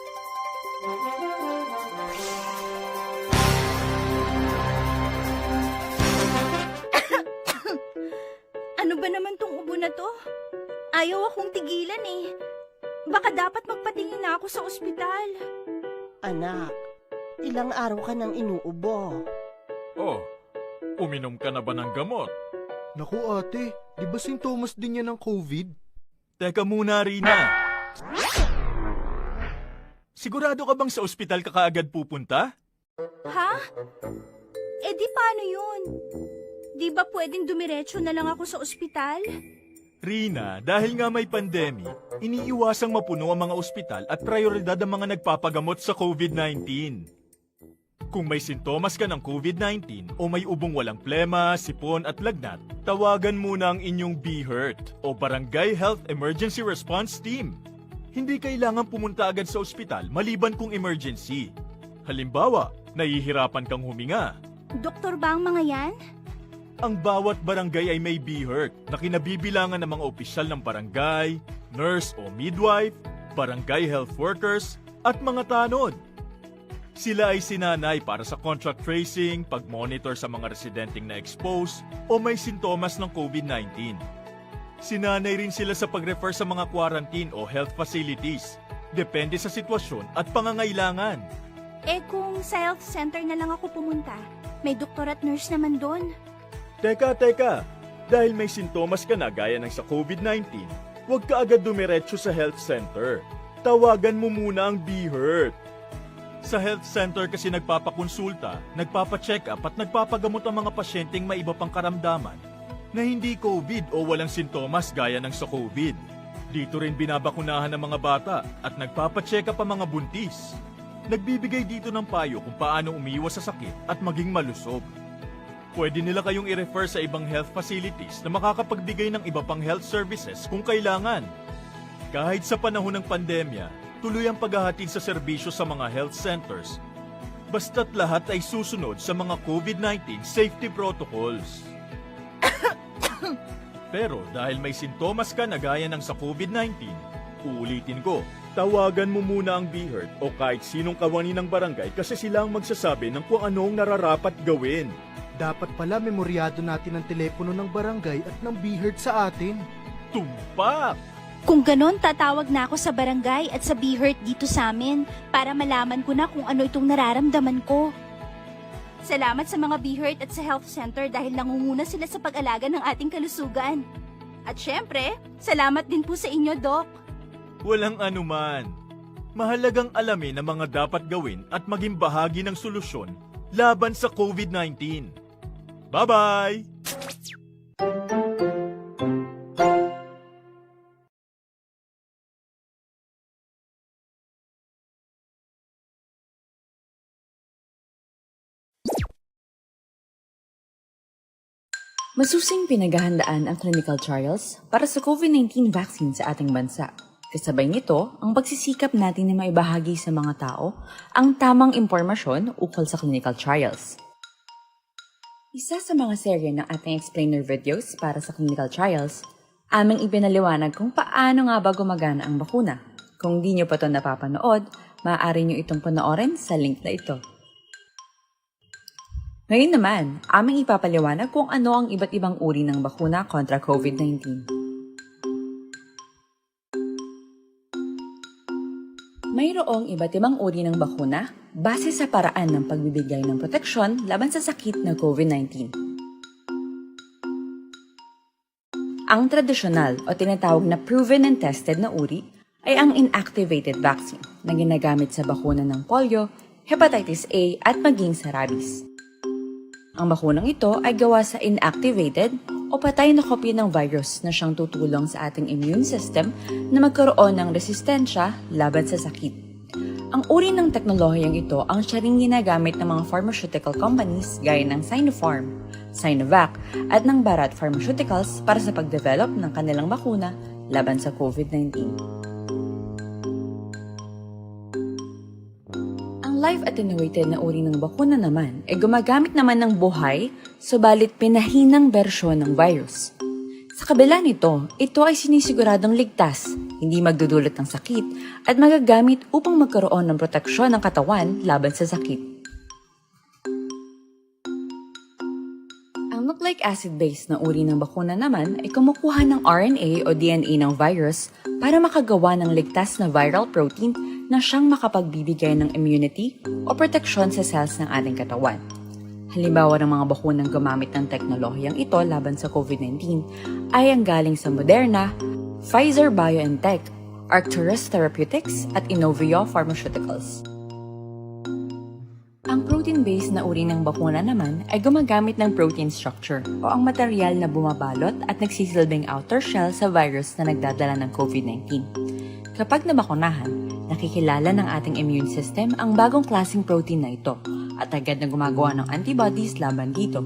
Ano ba naman tong ubo na to? Ayaw akong tigilan eh. Baka dapat magpatingin na ako sa ospital. Anak, ilang araw ka nang inuubo. Oh, uminom ka na ba ng gamot? Naku ate, di ba sintomas din yan ng COVID? Teka muna, Rina. Sigurado ka bang sa ospital ka kaagad pupunta? Ha? Eh di paano yun? Di ba pwedeng dumiretso na lang ako sa ospital? Rina, dahil nga may pandemic, iniiwasang mapuno ang mga ospital at prioridad ang mga nagpapagamot sa COVID nineteen. Kung may sintomas ka ng COVID nineteen o may ubong walang plema, sipon at lagnat, tawagan muna ang inyong BHERT o Barangay Health Emergency Response Team. Hindi kailangan pumunta agad sa ospital maliban kung emergency. Halimbawa, nahihirapan kang huminga. Doktor ba ang mga yan? Ang bawat barangay ay may BHERT na kinabibilangan ng mga opisyal ng barangay, nurse o midwife, barangay health workers, at mga tanod. Sila ay sinanay para sa contact tracing, pag-monitor sa mga residenteng na-expose o may sintomas ng COVID nineteen. Sinanay rin sila sa pag-refer sa mga quarantine o health facilities, depende sa sitwasyon at pangangailangan. Eh kung sa health center na lang ako pumunta, may doktor at nurse naman doon. Teka, teka! Dahil may sintomas ka na gaya ng sa COVID nineteen, huwag ka agad dumiretso sa health center. Tawagan mo muna ang BHERT. Sa health center kasi nagpapakonsulta, nagpapacheck-up at nagpapagamot ang mga pasyenteng may iba pang karamdaman na hindi COVID o walang sintomas gaya ng sa COVID. Dito rin binabakunahan ang mga bata at nagpapacheck-up ang mga buntis. Nagbibigay dito ng payo kung paano umiwas sa sakit at maging malusog. Pwede nila kayong i-refer sa ibang health facilities na makakapagbigay ng iba pang health services kung kailangan. Kahit sa panahon ng pandemya, tuloy ang paghahatid sa serbisyo sa mga health centers Basta't lahat ay susunod sa mga COVID nineteen safety protocols. Pero dahil may sintomas ka na gaya ng sa COVID nineteen, uulitin ko, tawagan mo muna ang BHERT o kahit sinong kawani ng barangay kasi sila ang magsasabi ng kung ano ang nararapat gawin. Dapat pala memoryado natin ang telepono ng barangay at ng BHERT sa atin. Tumpak! Kung ganon, tatawag na ako sa barangay at sa BHERT dito sa amin para malaman ko na kung ano itong nararamdaman ko. Salamat sa mga BHERT at sa health center dahil nangunguna sila sa pag-alaga ng ating kalusugan. At syempre, salamat din po sa inyo, Doc. Walang anuman. Mahalagang alamin ang mga dapat gawin at maging bahagi ng solusyon laban sa COVID nineteen. Bye-bye! Masusing pinaghahandaan ang clinical trials para sa COVID nineteen vaccine sa ating bansa. Kasabay nito, ang pagsisikap natin na maibahagi sa mga tao ang tamang impormasyon ukol sa clinical trials. Isa sa mga serye ng ating explainer videos para sa clinical trials, aming ipinaliwanag kung paano nga ba gumagana ang bakuna. Kung di nyo pa to napapanood, maaari nyo itong panoorin sa link na ito. Ngayon naman, aming ipapaliwanag kung ano ang iba't ibang uri ng bakuna kontra COVID nineteen. Mayroong iba't ibang uri ng bakuna base sa paraan ng pagbibigay ng proteksyon laban sa sakit na COVID nineteen. Ang tradisyonal o tinatawag na proven and tested na uri ay ang inactivated vaccine na ginagamit sa bakuna ng polio, hepatitis A, at maging sa rabies. Ang bakunang ito ay gawa sa inactivated o patay na kopya ng virus na siyang tutulong sa ating immune system na magkaroon ng resistensya laban sa sakit. Ang uri ng teknolohiyang ito ang siya ring ginagamit ng mga pharmaceutical companies gaya ng Sinopharm, Sinovac, at ng Bharat Pharmaceuticals para sa pagdevelop ng kanilang bakuna laban sa COVID nineteen. Ang live attenuated na uri ng bakuna naman ay gumagamit naman ng buhay, subalit pinahinang bersyon ng virus. Sa kabila nito, ito ay sinisiguradong ligtas, hindi magdudulot ng sakit, at magagamit upang magkaroon ng proteksyon ng katawan laban sa sakit. Ang nucleic acid-based na uri ng bakuna naman ay kumukuha ng R N A o D N A ng virus para makagawa ng ligtas na viral protein na siyang makapagbibigay ng immunity o proteksyon sa cells ng ating katawan. Halimbawa ng mga bakunang gumamit ng teknolohiyang ito laban sa COVID nineteen ay ang galing sa Moderna, Pfizer-BioNTech, Arcturus Therapeutics, at Inovio Pharmaceuticals. Ang protein-based na uri ng bakuna naman ay gumagamit ng protein structure o ang material na bumabalot at nagsisilbing outer shell sa virus na nagdadala ng COVID nineteen. Kapag nabakunahan, nakikilala ng ating immune system ang bagong klaseng protein na ito at agad na gumagawa ng antibodies laban dito.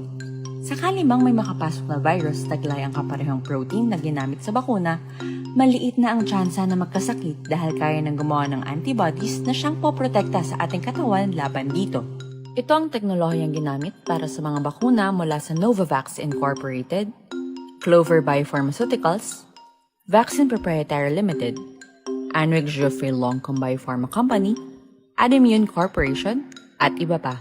Sakali mang may makapasok na virus taglay ang kaparehong protein na ginamit sa bakuna, maliit na ang tsansa na magkasakit dahil kaya nang gumawa ng antibodies na siyang poprotekta sa ating katawan laban dito. Ito ang teknolohiyang ginamit para sa mga bakuna mula sa Novavax Incorporated, Clover Biopharmaceuticals, Vaccine Proprietary Limited, Anwick Geoffrey Longcom Biopharma Company, Adimmune Corporation, at iba pa.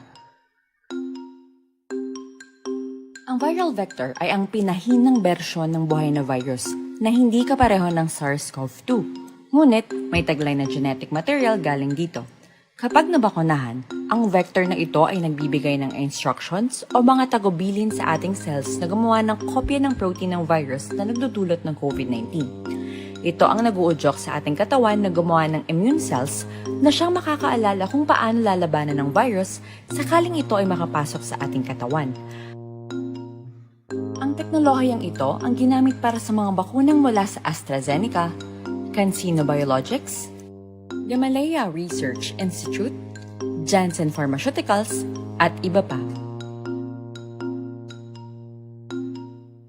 Ang viral vector ay ang pinahinang bersyon ng buhay na virus na hindi kapareho ng SARS-CoV two. Ngunit, may taglay na genetic material galing dito. Kapag nabakunahan, ang vector na ito ay nagbibigay ng instructions o mga tagubilin sa ating cells na gumawa ng kopya ng protein ng virus na nagdudulot ng COVID nineteen. Ito ang nag-uudyok sa ating katawan na gumawa ng immune cells na siyang makakaalala kung paano lalabanan ng virus sakaling ito ay makapasok sa ating katawan. Ang teknolohiyang ito ang ginamit para sa mga bakunang mula sa AstraZeneca, CanSino Biologics, Gamaleya Research Institute, Janssen Pharmaceuticals, at iba pa.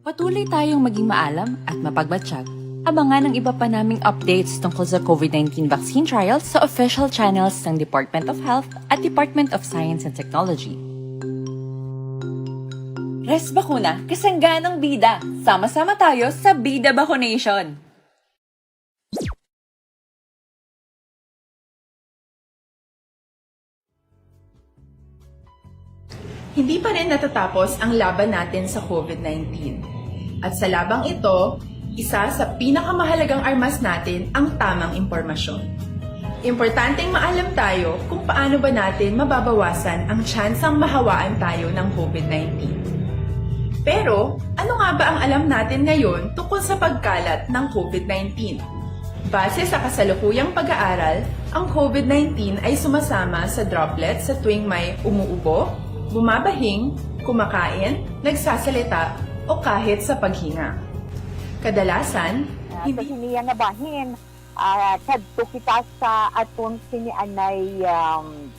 Patuloy tayong maging maalam at mapagmatsyag. Abangan ang iba pa naming updates tungkol sa COVID nineteen vaccine trials sa official channels ng Department of Health at Department of Science and Technology. Res Bakuna, kasangganang bida. Sama-sama tayo sa Bida Bakunation! Hindi pa rin natatapos ang laban natin sa COVID nineteen. At sa labang ito, isa sa pinakamahalagang armas natin ang tamang impormasyon. Importanteng maalam tayo kung paano ba natin mababawasan ang tsansang mahawaan tayo ng COVID nineteen. Pero, ano nga ba ang alam natin ngayon tungkol sa pagkalat ng COVID nineteen? Base sa kasalukuyang pag-aaral, ang COVID nineteen ay sumasama sa droplets sa tuwing may umuubo, bumabahing, kumakain, nagsasalita, o kahit sa paghinga. Kadalasan, Ah, hindi sa sini nga bahin, ah, kadto kita sa aton sini anay, um,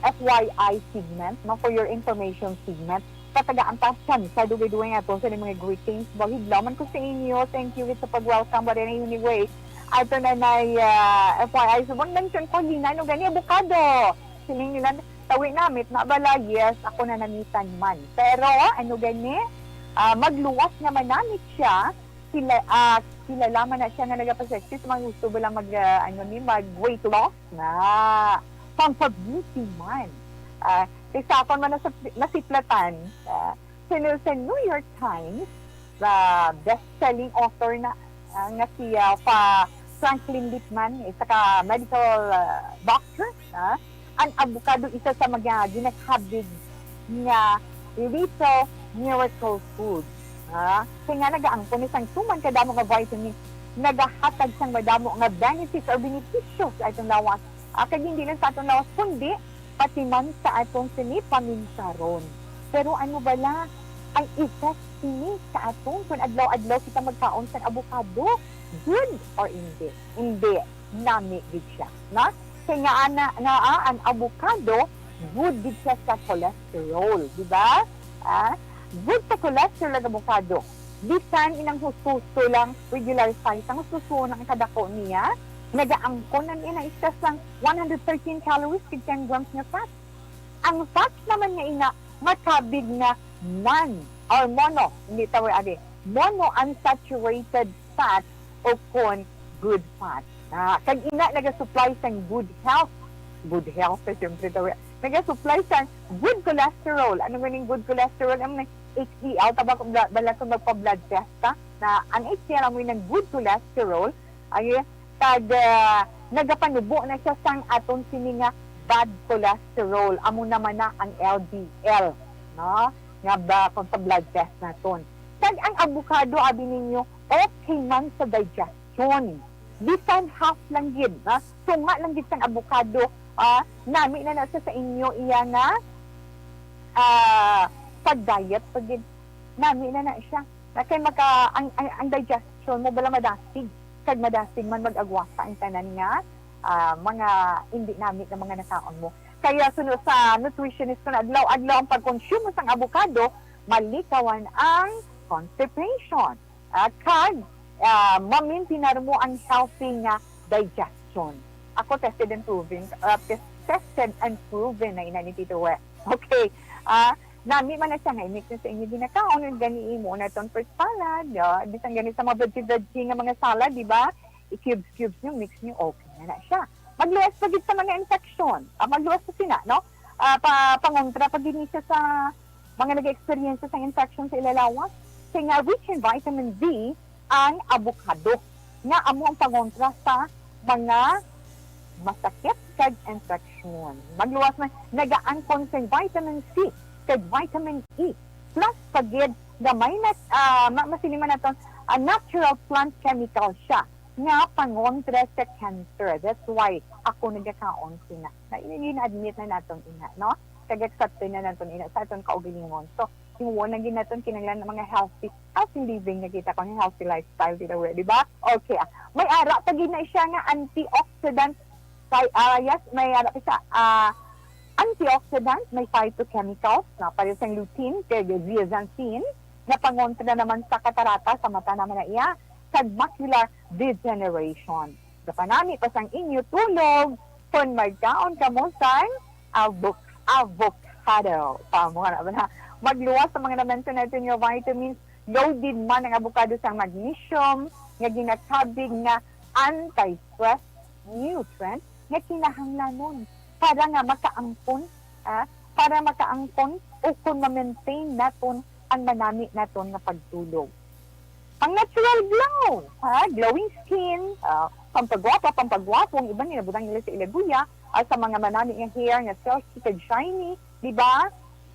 F Y I segment, no? For your information segment. Katagaan ta, chance sa dugay-dugay nga aton sa mga greetings. Bahid lamang ko sa inyo. Thank you sa pag-welcome. But anyway, ato na na, ah, F Y I. So, mention ko gina, ano gani, abukado. Siling nila, tawi namit na bala, yes, ako na namitan man. Pero, ano gani, ah, magluwas nga manamit siya, sila, ah, kilala man na siya nga nagapasexy sa mga gusto ba lang mag, ah, ano ni, mag weight loss na. Pang pag-beauty man. Ah, kay sa akon man nasa-, nasiplatan, ah, sa, sa New York Times, ah, best-selling author na, ah, nga si, ah, pa Franklin Lippmann, isa ka medical, ah, doctor, ah, ang abukado isa sa mga ginakabig nga little miracle food. Ah, kay nga nagaangkon ni sang tuman kadamo nga vitamin, nagahatag sang madamo nga benefits or benepisyo sa atong lawas. Ah, kag hindi lang sa atong lawas, kundi pati man sa atong sini paminsaron. Pero ano bala ang effect sini sa aton kung adlaw-adlaw kita magkaon sang avocado? Good or hindi? Hindi. Nami gid siya, no? Kay nga ana, nga, ah, ang avocado, good gid siya sa cholesterol, di ba? Ah, good sa cholesterol ang avocado. Bisan inang husto-husto lang, regular size, ang husto-husto lang ang kadako niya, nagaangkon ang ina iskas lang one hundred thirteen calories kag ten grams nga fat. Ang fats naman nga ina, makabig nga non or mono, hindi tawag adi, monounsaturated fat o kon good fat. Ah, kag ina nagasupply sang good health. Good health, eh, siyempre, tawi. Nagasupply sang good cholesterol. Ano man yung good cholesterol? Ang H D L, tabang bala sa magpa-blood test ka, na ang H D L amo yung good cholesterol, ay, kag, ah, nagapanubo na siya sang aton sini nga bad cholesterol. Amo naman na ang L D L, no? Nga ba, kung sa blood test naton. Kag ang avocado, abi ninyo, okay man sa digestion. Bisan half lang gid, ha? Tunga lang gid sang avocado, ah, nami na na siya sa inyo iya nga, ah, pag-diet pa gid. Nami na na siya. Na kay maka-, ang, ang, ang digestion mo bala madasig. Kag madasig man mag-agwasa ang tanan nga, ah, mga hindi nami nga mga nakaon mo. Kaya suno sa nutritionist ko na adlaw-adlaw ang pagkonsumo sang avocado, malikawan ang constipation. Ah, kag, ah, mamintinar mo ang healthy nga digestion. Ako tested and proven, ah, tes-, tested and proven na ina ni Tito We. Okay. Ah, nami man na siya nga i-mix na sa inyo ginakaon, gani imo na ton fruit salad, ah, bisan gani sa mga veggie-veggie nga mga salad, di ba? I-cubes-cubes nyo, mix nyo, okay na na siya. Magluwas pa gid sa mga infection. Ah, magluwas pa sina, no? Ah, pa, pangontra pa gid ni siya sa mga nag-experience sa infection sa ila lawas. Kay nga rich in vitamin B ang avocado, nga amo ang pangontra sa mga masakit kag infection. Magluwas man, nagaangkon sa vitamin C kag vitamin E. Plus pa gid nga may nat-, ah, ma-, masiliman naton, ah, natural plant chemical siya nga pangontra sa cancer. That's why ako nagakaon sina. Na, i-, i-admit na naton ina, no? Kag accepted na naton ina sa aton kaugalingon. So, himuon na gid naton kinahanglan nga mga healthy, healthy living na kita, kung healthy lifestyle, di ba? Di ba? Okay, ah. May ara pa gid na siya nga antioxidant. Kay, ah, yes, may ara pa siya, ah, antioxidant, may phytochemicals, na pareho sang lutein, kag zeaxanthin, na pangontra naman sa katarata sa mata naman na iya. kag macular degeneration. Gapanami pa sang inyo tulog kon magkaon kamo sang avocado. Avocado. Tamo na ba na? Magluwas sa mga na-mention natin nga vitamins, loaded man ang avocado sa magnesium nga ginakabig nga anti-stress nutrient nga kinahanglanon para nga makaangkon, ah, para makaangkon o kon ma-maintain naton ang manami naton nga pagtulog. Ang natural glow, ha? Glowing skin, ah, pampagwapa, pampagwapo, ang iban nila butang nila sa ila guya, ah, sa mga manami nga hair nga silky kag shiny, di ba?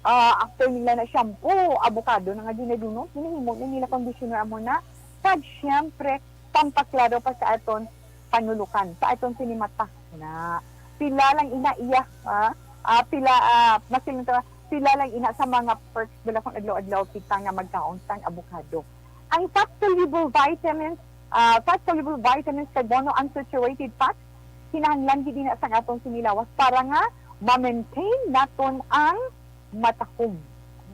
Ah, after nila na shampoo, avocado na nga ginadunot, ginahimo na nila conditioner amo na. Kag syempre, pampaklaro pa sa aton panulukan, sa aton sini mata na. Pila lang ina iya, ha? Ah, pila, ah, mas pila, pila lang ina sa mga perks bala kung adlaw-adlaw kita nga magkaon sang avocado. Ang fat soluble vitamins, ah, fat soluble vitamins kag monounsaturated fats, kinahanglan gid ina sa aton sini lawas para nga ma-maintain naton ang matahom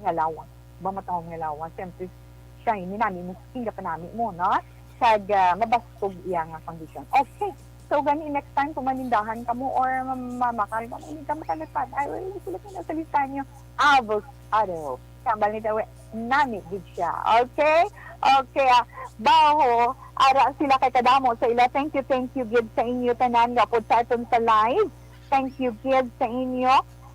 nga lawas. Ba, matahom nga lawas. Siyempre, siya, ini nami mo, skin ka pa nami mo, no? Kag, ah, mabastog iya nga kondisyon. Okay. So, gani, next time, kung manindahan ka mo or ma-, mamakal ka mo, hindi ka makalipad. Ay, well, hindi sila kinasalitan nyo. Avocado. Kambal ni Tawi, nami gid siya. Okay? Okay, ah, baho, ara sila kay kadamo sa ila. Thank you, thank you gid sa inyo tanan nga pod sa aton sa live. Thank you gid sa inyo.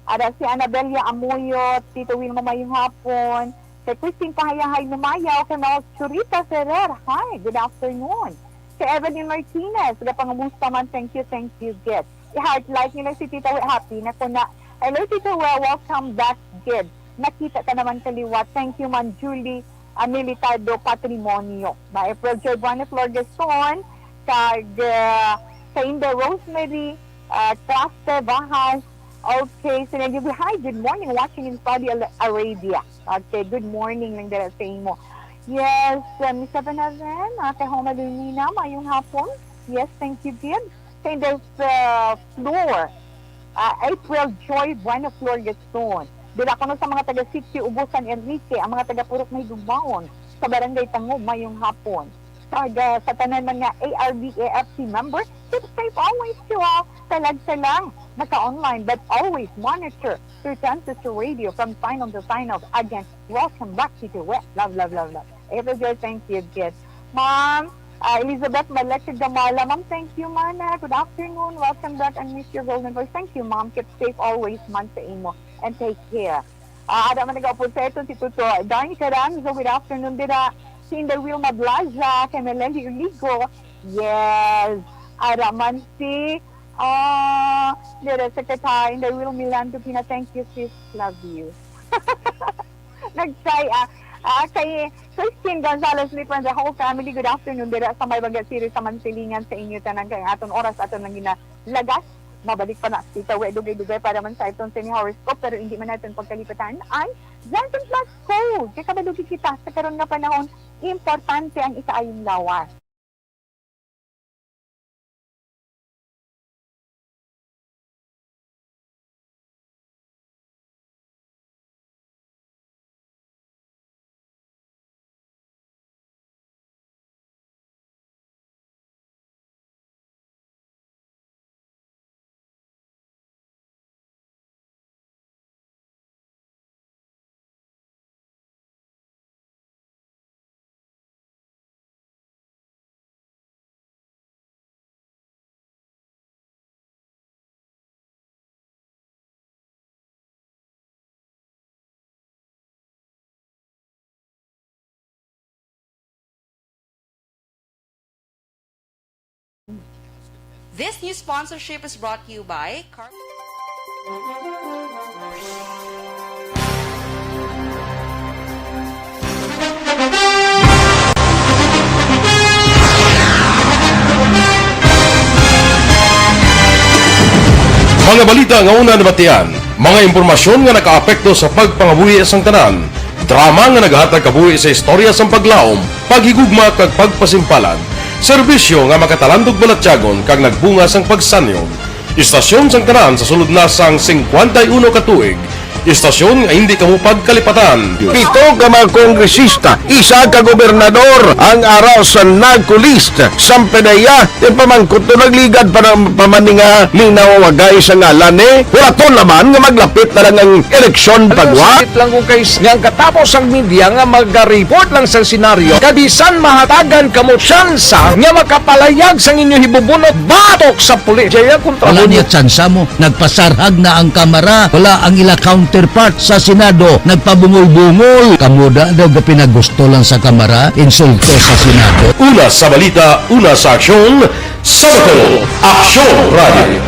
Ara si Anabella Amuyo, Tito Wilma, mayong hapon. Kay Christine Pahayahay Numayaw, kay Ma'am Churita Ferrer. Hi, good afternoon. Kay Evelyn Martinez, gapangamusta man, thank you, thank you gid. I-heart like nila si Tita We, happy na ko na. Hello, Tita We, welcome back gid. Nakita ka naman kaliwat. Thank you, Ma'am Julie, ah, Militado Patrimonio. Ba, April Joy Buena Flor Gaston, kag, ah, Kainda Rosemary, ah, Claste Bahas. Okay, so nag-, hi, good morning, watching in Saudi Al-, Arabia. Okay, good morning lang dira sa imo. Yes, uh, Miss Seven Heaven, uh, kay Homa Lunina, mayong hapon. Yes, thank you, Gibbs. Kay the, uh, floor, uh, April Joy Bueno Flor Gaston. Dira kuno sa mga taga Sitio Ubo, San Enrique, ang mga taga Purok Mahigugmaon, sa Barangay Tangub, mayong hapon. Kag, uh, sa tanan man nga A R B A F C member, keep safe always to all. Talag sa lang, naka-online, but always monitor through Census Radio from sign on to sign off. Again, welcome back, Tito Wet. Love, love, love, love. Every girl, thank you, good. Ma'am, uh, Elizabeth Malek Gamala. Ma'am, thank you, mana. Good afternoon. Welcome back and miss your golden voice. Thank you, ma'am. Keep safe always, man, sa imo. And take care. Ah, ada man nag-upod sa ito si Tuto Darnie Caranzo. Good afternoon, dira. Si Inday Wilma Blaza, kay Melanie Uligo. Yes. Ada man si, ah, dira, Secretary Inday Wilma Milando Pina. Thank you, sis. Love you. Nag-try, ah. Ah, kay Christine Gonzalez Lee and the whole family, good afternoon. Dira sa may Baga City, sa Mansilingan, sa inyo tanan, kay aton oras, aton lang ginalagas. Mabalik pa na kita, we, dugay-dugay para man sa aton sini horoscope, pero hindi man natin pagkalipatan ang Johnson Plus Code. Kay kabalo gid kita sa karon nga panahon, importante ang ikaayong lawas. This news sponsorship is brought to you by Car- Mga balita nga una nabatian, mga impormasyon nga nakaapekto sa pagpangabuhi sang tanan, drama nga naghatag kabuhi sa istorya sang paglaom, paghigugma kag pagpasimpalan, serbisyo nga makatalandog balatyagon kag nagbunga sang pagsanyon. Istasyon sang tanan sa sulod na sang singkwenta y uno ka tuig, Istasyon nga hindi kamo pagkalipatan. Pito ka mga kongresista, isa ka gobernador ang ara sa NAGCO list. Samtang iya, ipamangkot to nagligad pa na, pa man ni nga linaw wagay sa ngalan ni. Wala to naman nga maglapit na lang ang eleksyon pagwa. Sakit lang kung kay nga ang katapos ang media nga mag-report lang sa senaryo, kabisan mahatagan kamo tsansa nga makapalayag sang inyo hibubunot batok sa pulis. Jaya kontra Wala mo. Niya tsansa mo. Nagpasarhag na ang kamara, wala ang ila counterpart sa Senado, nagpabungol-bungol. Kamo da daw gapinagusto lang sa kamara, insulto sa Senado. Una sa balita, una sa aksyon, sa Bacolod, Aksyon Radio.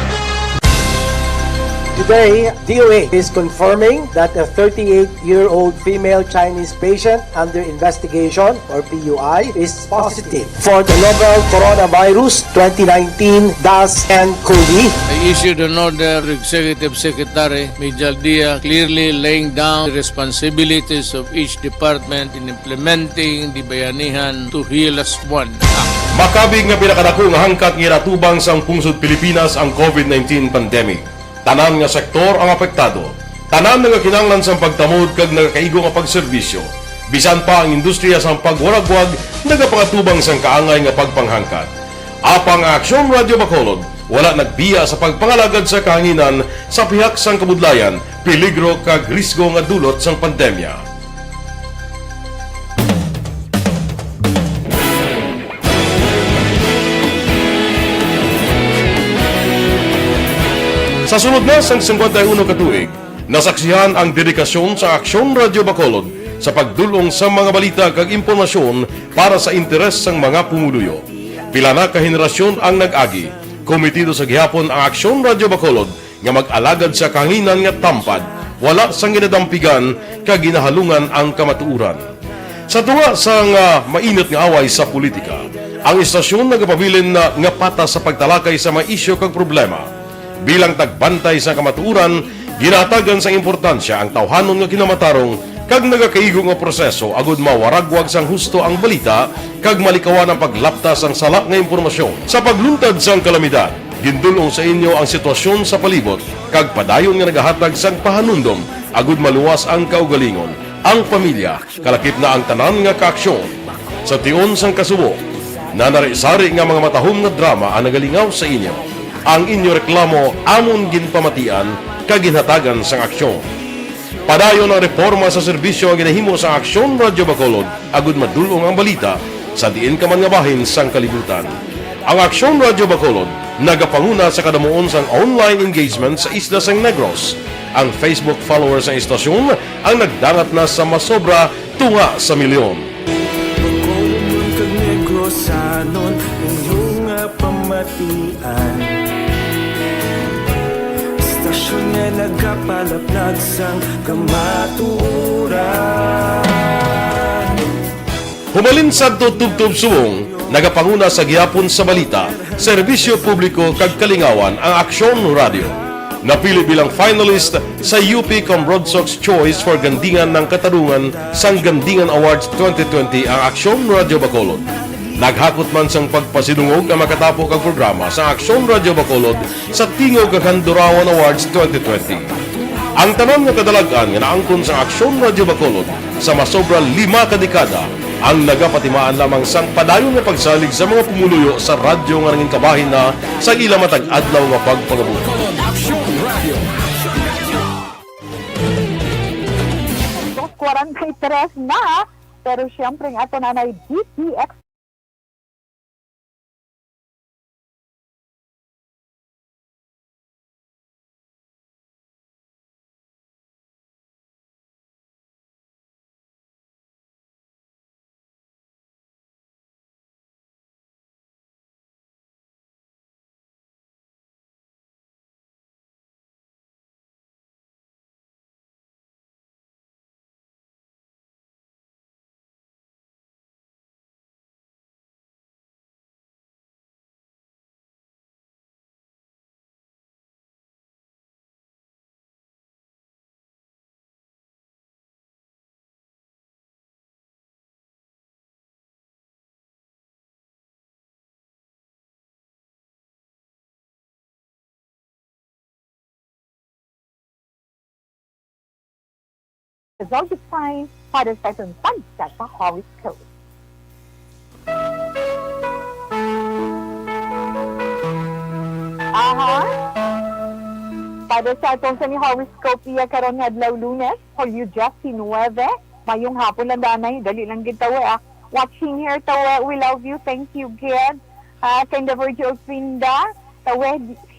Today, D O A is confirming that a thirty-eight-year-old female Chinese patient under investigation, or P U I, is positive for the novel Coronavirus twenty nineteen dash N cov. I issued an order to Executive Secretary Major Dia, clearly laying down the responsibilities of each department in implementing the Bayanihan to Heal Us One Act. Makabig nga pinakadako nga hangkat nga ginatubang sang pungsod Pilipinas ang covid nineteen pandemic. Tanan nga sektor ang apektado. Tanan nga kinahanglan sang pagtamod kag nagakaigo nga pagserbisyo. Bisan pa ang industriya sang pagwaragwag nagapangatubang sang kaangay nga pagpanghangkat. Apang ang Aksyon Radyo Bacolod wala nagbiya sa pagpangalagad sa kahanginan sa pihak sang kabudlayan, peligro kag risgo nga dulot sang pandemya. Sa sulod na sang singkwenta y uno ka tuig, nasaksihan ang dedikasyon sa Aksyon Radyo Bacolod sa pagdul-ong sa mga balita kag impormasyon para sa interes sang mga pumuluyo. Pila na ka henerasyon ang nag-agi. Komitido sa gihapon ang Aksyon Radyo Bacolod nga mag-alagad sa kahanginan nga tampad, wala sang ginadampigan kag ginahalungan ang kamatuoran. Sa tunga sang, ah, mainit nga away sa politika, ang istasyon nagapabilin na nga patas sa pagtalakay sa mga isyu kag problema. Bilang tagbantay sa kamatuoran, ginahatagan sang importansya ang tawhanon nga kinamatarong kag nagakaigo nga proseso agud mawaragwag sang husto ang balita kag malikawan ang paglapta sang sala nga impormasyon. Sa pagluntad sang kalamidad, gindul-ong sa inyo ang sitwasyon sa palibot kag padayon nga nagahatag sang pahanumdom agud maluwas ang kaugalingon, ang pamilya, kalakip na ang tanan nga kaaksyon. Sa tion sang kasubo, nanari-sari nga mga matahom nga drama ang nagalingaw sa inyo. Ang inyo reklamo amon ginpamatian kag ginhatagan sang aksyon. Padayon ang reporma sa serbisyo nga ginahimo sang Aksyon Radyo Bacolod agud madul-ong ang balita sa diin ka man nga bahin sang kalibutan. Ang Aksyon Radyo Bacolod nagapanguna sa kadamuon sang online engagement sa isla sang Negros. Ang Facebook followers sang istasyon ang nagdangat na sa masobra tunga sa milyon. Bacolodnon kag Negrosanon, inyo nga pamatian. Istasyon nga nagapalaplag sang kamatuoran. Humalin sadto tubtob subong, nagapanguna sa gihapon sa balita, serbisyo publiko kag kalingawan ang Aksyon Radyo. Napili bilang finalist sa U P Comrade Sox Choice for Gandingan ng Katarungan sang Gandingan Awards twenty twenty ang Aksyon Radyo Bacolod. Naghakot man sang pagpasidungog ang makatapo kag programa sa Aksyon Radyo Bacolod sa Tingog kag Handurawan Awards twenty twenty. Ang tanan nga kadalag-an nga naangkon sang Aksyon Radyo Bacolod sa masobra lima ka dekada ang nagapatimaan lamang sang padayon nga pagsalig sa mga pumuluyo sa radyo nga nangin kabahin na sa ila matag adlaw nga pagpangabuhi. Dos kwarenta y tres na, pero siyempre nga ito na may D T X. Zodiac sign para sa atong pagsa sa horoscope. Aha. Para sa atong semi horoscope iya karon nga adlaw, Lunes, Hulyo diyasinuwebe. Mayong hapon lang, danay. Dali lang gid tawe, ah. Watching here, tawe. We love you. Thank you, gid. Ah, kay the Virgil Pinda, tawe,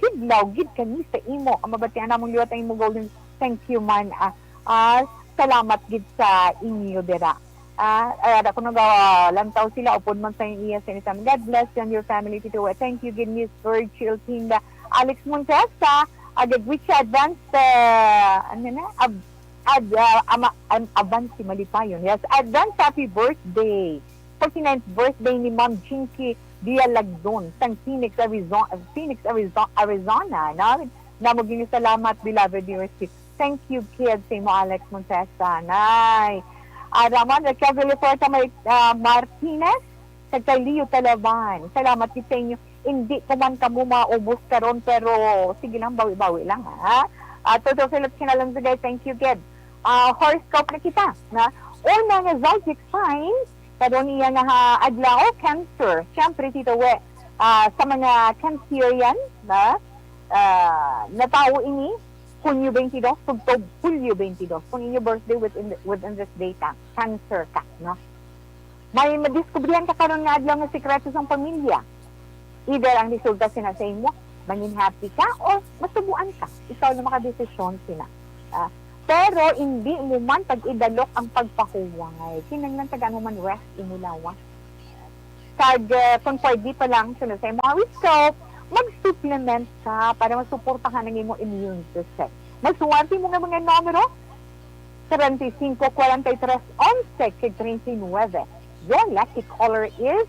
hidlaw gid kami sa imo. Ang mabatian namong liwat ang imo golden. Thank you man, ah. Ah, salamat gid sa inyo dira. Ah, ay, ada ko nagalantaw sila, upod man sa iya sa inisam. God bless you and your family, Tito. Thank you gid, Miss Virgil Pinda. Alex Montesa, agad wish advance, ah, ano na, ab-, ad-, ah, ama, am-, advance si Malipayon. Yes, advance happy birthday. Forty-ninth birthday ni Ma'am Jinky Dialagdon sang Phoenix, Arizona, Phoenix, Arizona, Arizona. Na, namo gini salamat, beloved viewers. Thank you, kids, sa imo, Alex Montesa. Nay. Ah, Ramon Raquel Villafuerte Mar-, ah, Martinez, kag kay Leo Talaban. Salamat gid sa inyo. Hindi ko man kamo maubos karon, pero sige lang, bawi-bawi lang, ha? Ah, Toto Philip Sinalonzagay, thank you, kid. Ah, horoscope na kita, na una nga zodiac sign, karon iya nga ha, adlaw, Cancer. Siyempre, Tito We, ah, sa mga Cancerian, na, ah, na tawo ini, Hunyo twenty-two, tubtob Hulyo twenty-two. Kung inyo birthday within, within this data, Cancer ka, no? May madiskubrihan ka karon nga adlaw nga sikreto sang pamilya. Either ang resulta sina sa imo, mangin happy ka, or masubuan ka. Ikaw na makadesisyon sina. Ah, pero hindi mo man pag-idalok ang pagpahuway. Kinahanglan tagaan mo man rest imo lawas. Kag, eh, kung pwede pa lang, sunod sa imong horoscope, mag-supplement ka para masuportahan ang imong immune system. Magsuwerte mo nga mga numero, treinta y cinco, cuarenta y tres, once, kag treinta y nueve. Your lucky color is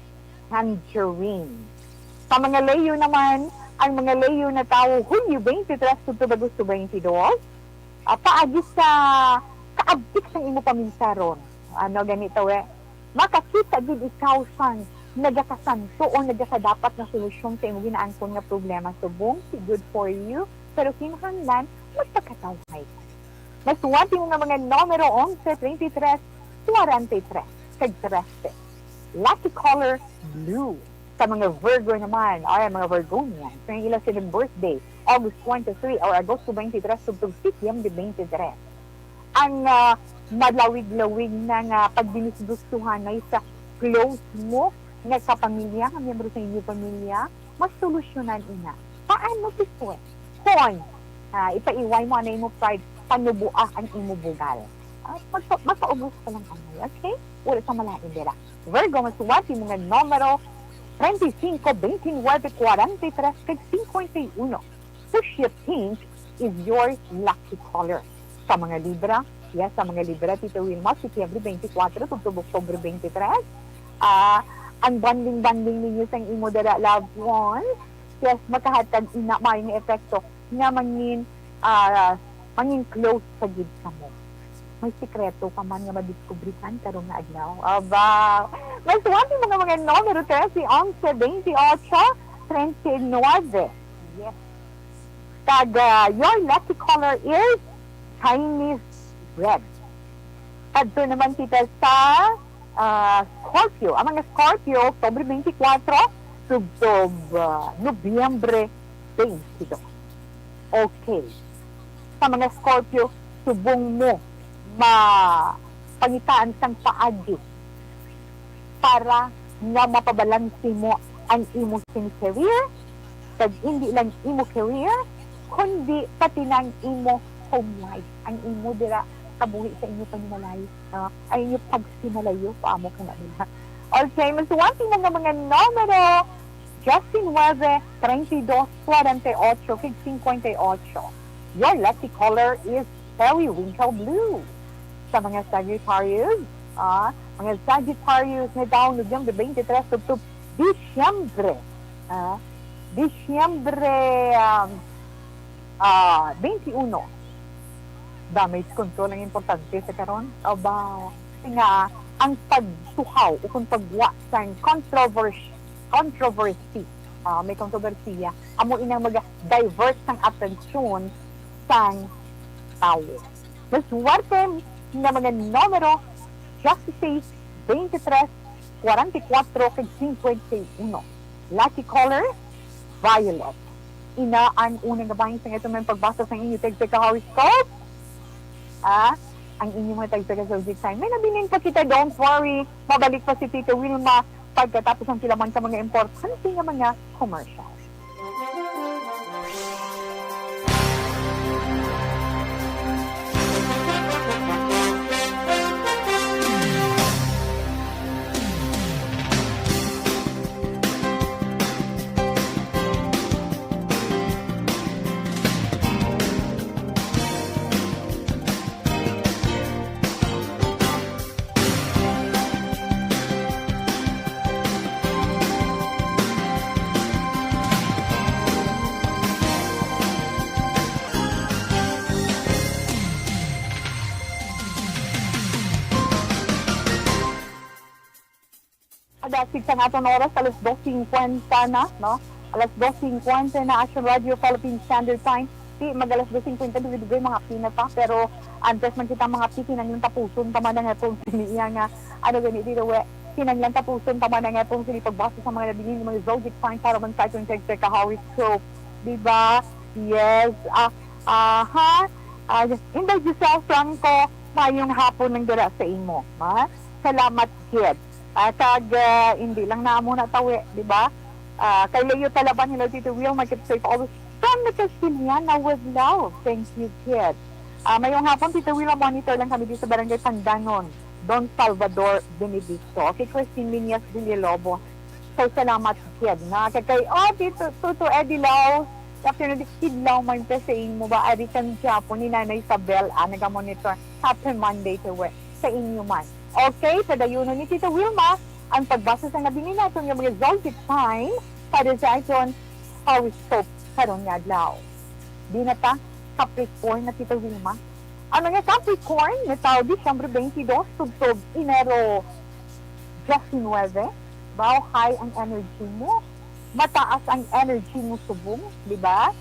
tangerine. Sa mga Leo naman, ang mga Leo na tawo Hunyo twenty-three tubtob Agosto twenty-two, ah, paagi sa kaabtik sang imo paminsaron. Ano gani, tawe? Makakita gid ikaw sang nagakasanto o nagakadapat nga solusyon sa imo ginaangkon nga problema. Subong si good for you, pero kinahanglan magpakatawhay ka. Masuwerte mo nga mga numero onse, twenty-tres, kwarenta y tres, kag trese. Lucky color, blue. Sa mga Virgo naman, ay, mga Virgonians, nga ila sila birthday, August twenty-three or Agosto twenty-three, subtog Setyembre twenty-three. Ang, ah, malawig-lawig na nga pagdinisgustuhanay sa close mo nga kapamilya, nga miyembro sa inyo pamilya, masolusyonan ina. Paano, Biswe? Kon, ah, ipaiway mo anay mo pride, panuboa ang imo bugal. Ah, magpa-, magpaubos ka lang anay, okay? Wala sa malain dira. Virgo, masuwerte mo nga numero treinta y cinco, veintinueve, cuarenta y tres, kag cincuenta y uno. Fuchsia pink is your lucky color. Sa mga Libra, yes, sa mga Libra, Tito Wilma, Setyembre twenty-four tubtob Oktubre twenty-three, ah, ang bonding-bonding ninyo sang imo dira loved ones, yes, makahatag ina maayong epekto nga mangin, ah, mangin close sa gid kamo. May sikreto ka man nga madiskubrihan karon nga adlaw. Aba, masuwerte mo nga mga numero trese, onse, twenty-ocho, treinta y nueve. Yes. Kag, ah, your lucky color is Chinese red. Kadto naman kita sa, ah, Scorpio. Ang mga Scorpio, Oktubre twenty-four, tubtob, ah, Nobyembre twenty-two. Okay. Sa mga Scorpio, subong mo mapangitaan sang paagi para nga mapabalanse mo ang imo sini career, kag hindi lang imo career, kundi pati na ang imo home life, ang imo dira kabuhi sa inyo panimalay, ah, ang inyo pagsimalayo, paamo ka na nila. Okay, masuwerte mo nga mga numero, diyasinuwebe, treinta y dos, kwarenta y ocho, kag cincuenta y ocho. Your lucky color is periwinkle blue. Sa mga Sagittarius, ah, mga Sagittarius nga tawo Nobyembre twenty-three tubtob Disyembre, ah, Disyembre, um, ah, twenty-uno. Damage control ang importante sa karon. Aba, nga ang pagtuhaw o kung pagwa sang controversy, controversy, ah, may kontrobersiya, amo inang mag-divert sang atensyon sang tawo. Maswerte nga mga numero, sixteen, twenty-three, forty-four, kag fifty-one. Lucky color, violet. Ina ang una nga bahin sa aton nga pagbasa sa inyo tagsa ka horoscope. Ah, ang inyo mga tagsa ka zodiac sign. May nabilin pa kita, don't worry. Mabalik pa si Tita Wilma pagkatapos ang pila man ka mga importante nga mga commercial. Adasig sa aton oras, alas dos singkwenta na, no? Alas dos singkwenta na, Action Radio Philippine Standard Time. Di mag alas dos singkwenta, dugay-dugay mga pina pa, pero antes man kita mga pi, kinahanglan tapuson ta man ang atong siniya nga, ano gani, di daw, eh, kinahanglan tapuson ta man ang atong sini pagbasa sa mga nabilin nga mga zodiac sign para man sa aton kag ka horoscope. Di ba? Yes. Ah, aha. Ah, Inday Giselle Franco, mayong hapon lang dira sa imo. Ha? Salamat, kid. Ah, kag, ah, hindi lang na amo na tawi, di ba? Ah, kay Leo Talaban, hello, Tito Will, my keep safe always. From the Castiliana with love. Thank you, kid. Ah, mayong hapon, Tito Will, monitor lang kami dito sa Barangay Pandangon, Don Salvador Benedicto. Okay, Christine Minyas Villalobo. So, salamat, kid, nga kay, kay, oh, Tito, Tuto Eddie Lau, afternoon, Kid Lau, man ka sa imo ba? Ari kami gihapon ni Nanay Isabel, ah, naga-monitor. Happy Monday to we-, sa inyo man. Okay, padayunon ni Tita Wilma ang pagbasa sa nabilin naton nga mga zodiac sign para sa aton horoscope karon nga adlaw. Di na ta, Capricorn na, Tita Wilma. Ang mga Capricorn, nga tawo Disyembre twenty-two, tubtob Enero diecinuebe, baw high ang energy mo, mataas ang energy mo subong, di ba?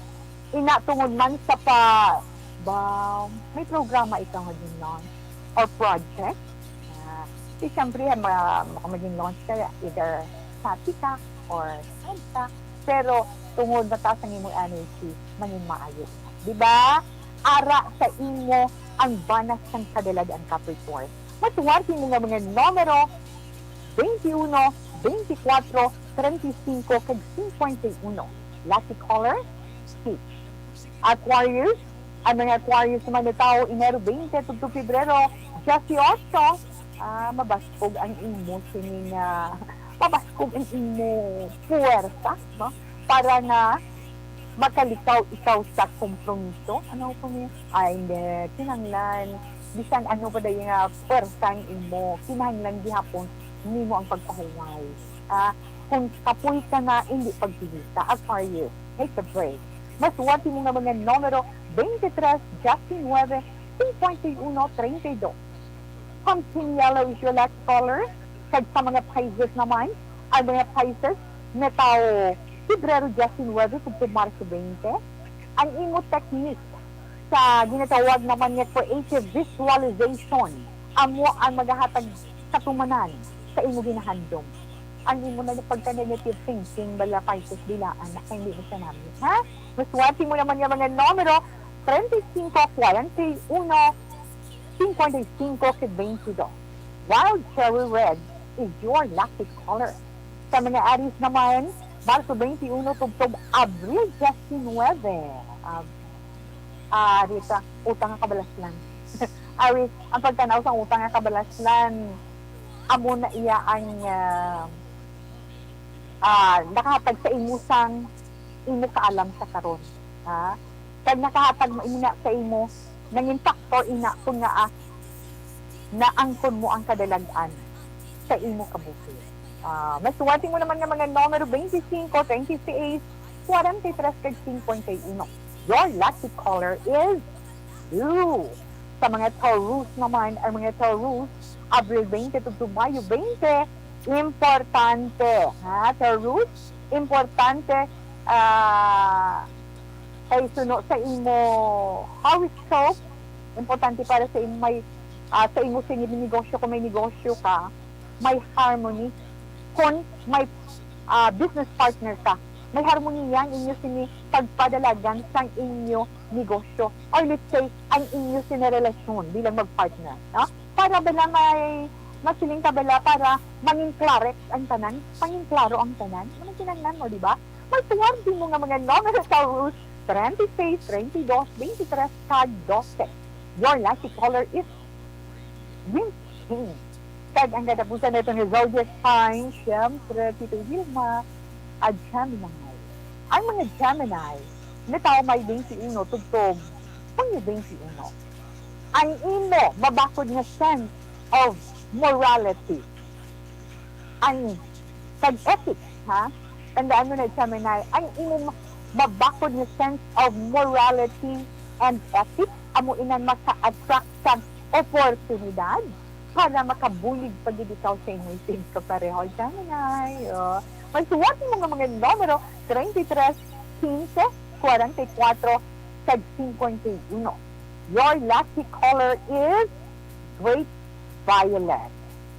Ina tungod man sa pa, ba, may programa ikaw nga gin-launch or project, ah, di siyempre, ma-, maka magin-launch ka, either happy ka or sad ka, pero tungod mataas ang imong energy, mangin maayo ka. Di ba? Ara sa imo ang banas sang kadalagan, Capricorn. Maswerte mo nga mga numero, twenty-one, twenty-four, treinta y cinco, kag cincuenta y uno. Lucky color, peach. Aquarius, ang mga Aquarius naman nga tawo, Enero twenty tubtob Pebrero dieciocho, ah, mabaskog ang imo sining, ah, mabaskog ang imo puwersa, no? Para nga makalikaw ikaw sa kompromiso. Ano ko ni? Ay, hindi. Kinahanglan, bisan ano pa dahil nga pwersa ang imo, kinahanglan gihapon nimo ang pagpahuway. Ah, kung kapoy ka na, hindi pagpilita. Aquarius, take a break. Maswerte mo nga mga numero twenty-three, diecinuebe, cincuenta y uno, treinta y dos. Pumpkin yellow is your lucky color. Kag sa mga Pisces naman, ang mga Pisces nga tawo Pebrero diecinuebe tubtob Marso twenty, ang imo technique sa ginatawag naman nga creative visualization amo ang magahatag katumanan sa imo ginahandom. Ang imo na pagka-negative thinking, bala, Pisces, bilaan na kay hindi mo siya namin, ha? Maswerte mo naman nga mga numero, treinta y cinco, cuarenta y uno, cincuenta y cinco, kag veintidós. Wild cherry red is your lucky color. Sa mga Aries naman, Marso twenty-uno tubtob Abril diecinuebe. Ah, ah, Rita, utang nga kabalaslan. Aries, ang pagtanaw sa utang nga kabalaslan, amo na iya ang, ah, ah, nakahatag sa imo sang imo kaalam sa karon, ha? Kag nakahatag mo ina sa imo, nangin factor ina kun nga, ah, naangkon mo ang kadalag-an sa imo kabuhi. Ah, maswerte mo naman nga mga numero twenty-cinco, twenty-six, forty-three, kag cincuenta y uno. Your lucky color is blue. Sa mga Taurus naman, ang mga Taurus, Abril twenty tubtob Mayo twenty, importante, ha, Taurus, importante, ah, kay suno sa imo horoscope, importante para sa imo may, ah, sa imo sini negosyo, kung may negosyo ka, may harmony. Kung may, ah, business partner ka, may harmony ang inyo sini pagpadalagan sang inyo negosyo. Or let's say, ang inyo sini relasyon bilang mag-partner, no? Para bala may masiling ka bala, para mangin clarex ang tanan, mangin klaro ang tanan. Ano kinahanglan mo, di ba? May swerte mo nga mga numero, Taurus, treinta y seis, treinta y dos, veintitrés, kag doce. Your lucky color is green. Kag ang katapusan nato nga zodiac sign, siyempre, Tito Wilma, a Gemini. Ang mga Gemini, natawo May twenty-one, tugtog, Hunyo twenty-one. Ang imo mabakod nga sense of morality, ang pag-ethics, ha? Tandaan mo na, Gemini, ang imo ma-, mabakod nga sense of morality and ethics, amo inan maka-attract sang oportunidad para makabulig pa gid ikaw sa imong itig kapareho, Gemini. Oh. Magsuwat mo nga mga numero, treinta y tres, quince, cuarenta y cuatro, kag cincuenta y uno. Your lucky color is grape violet.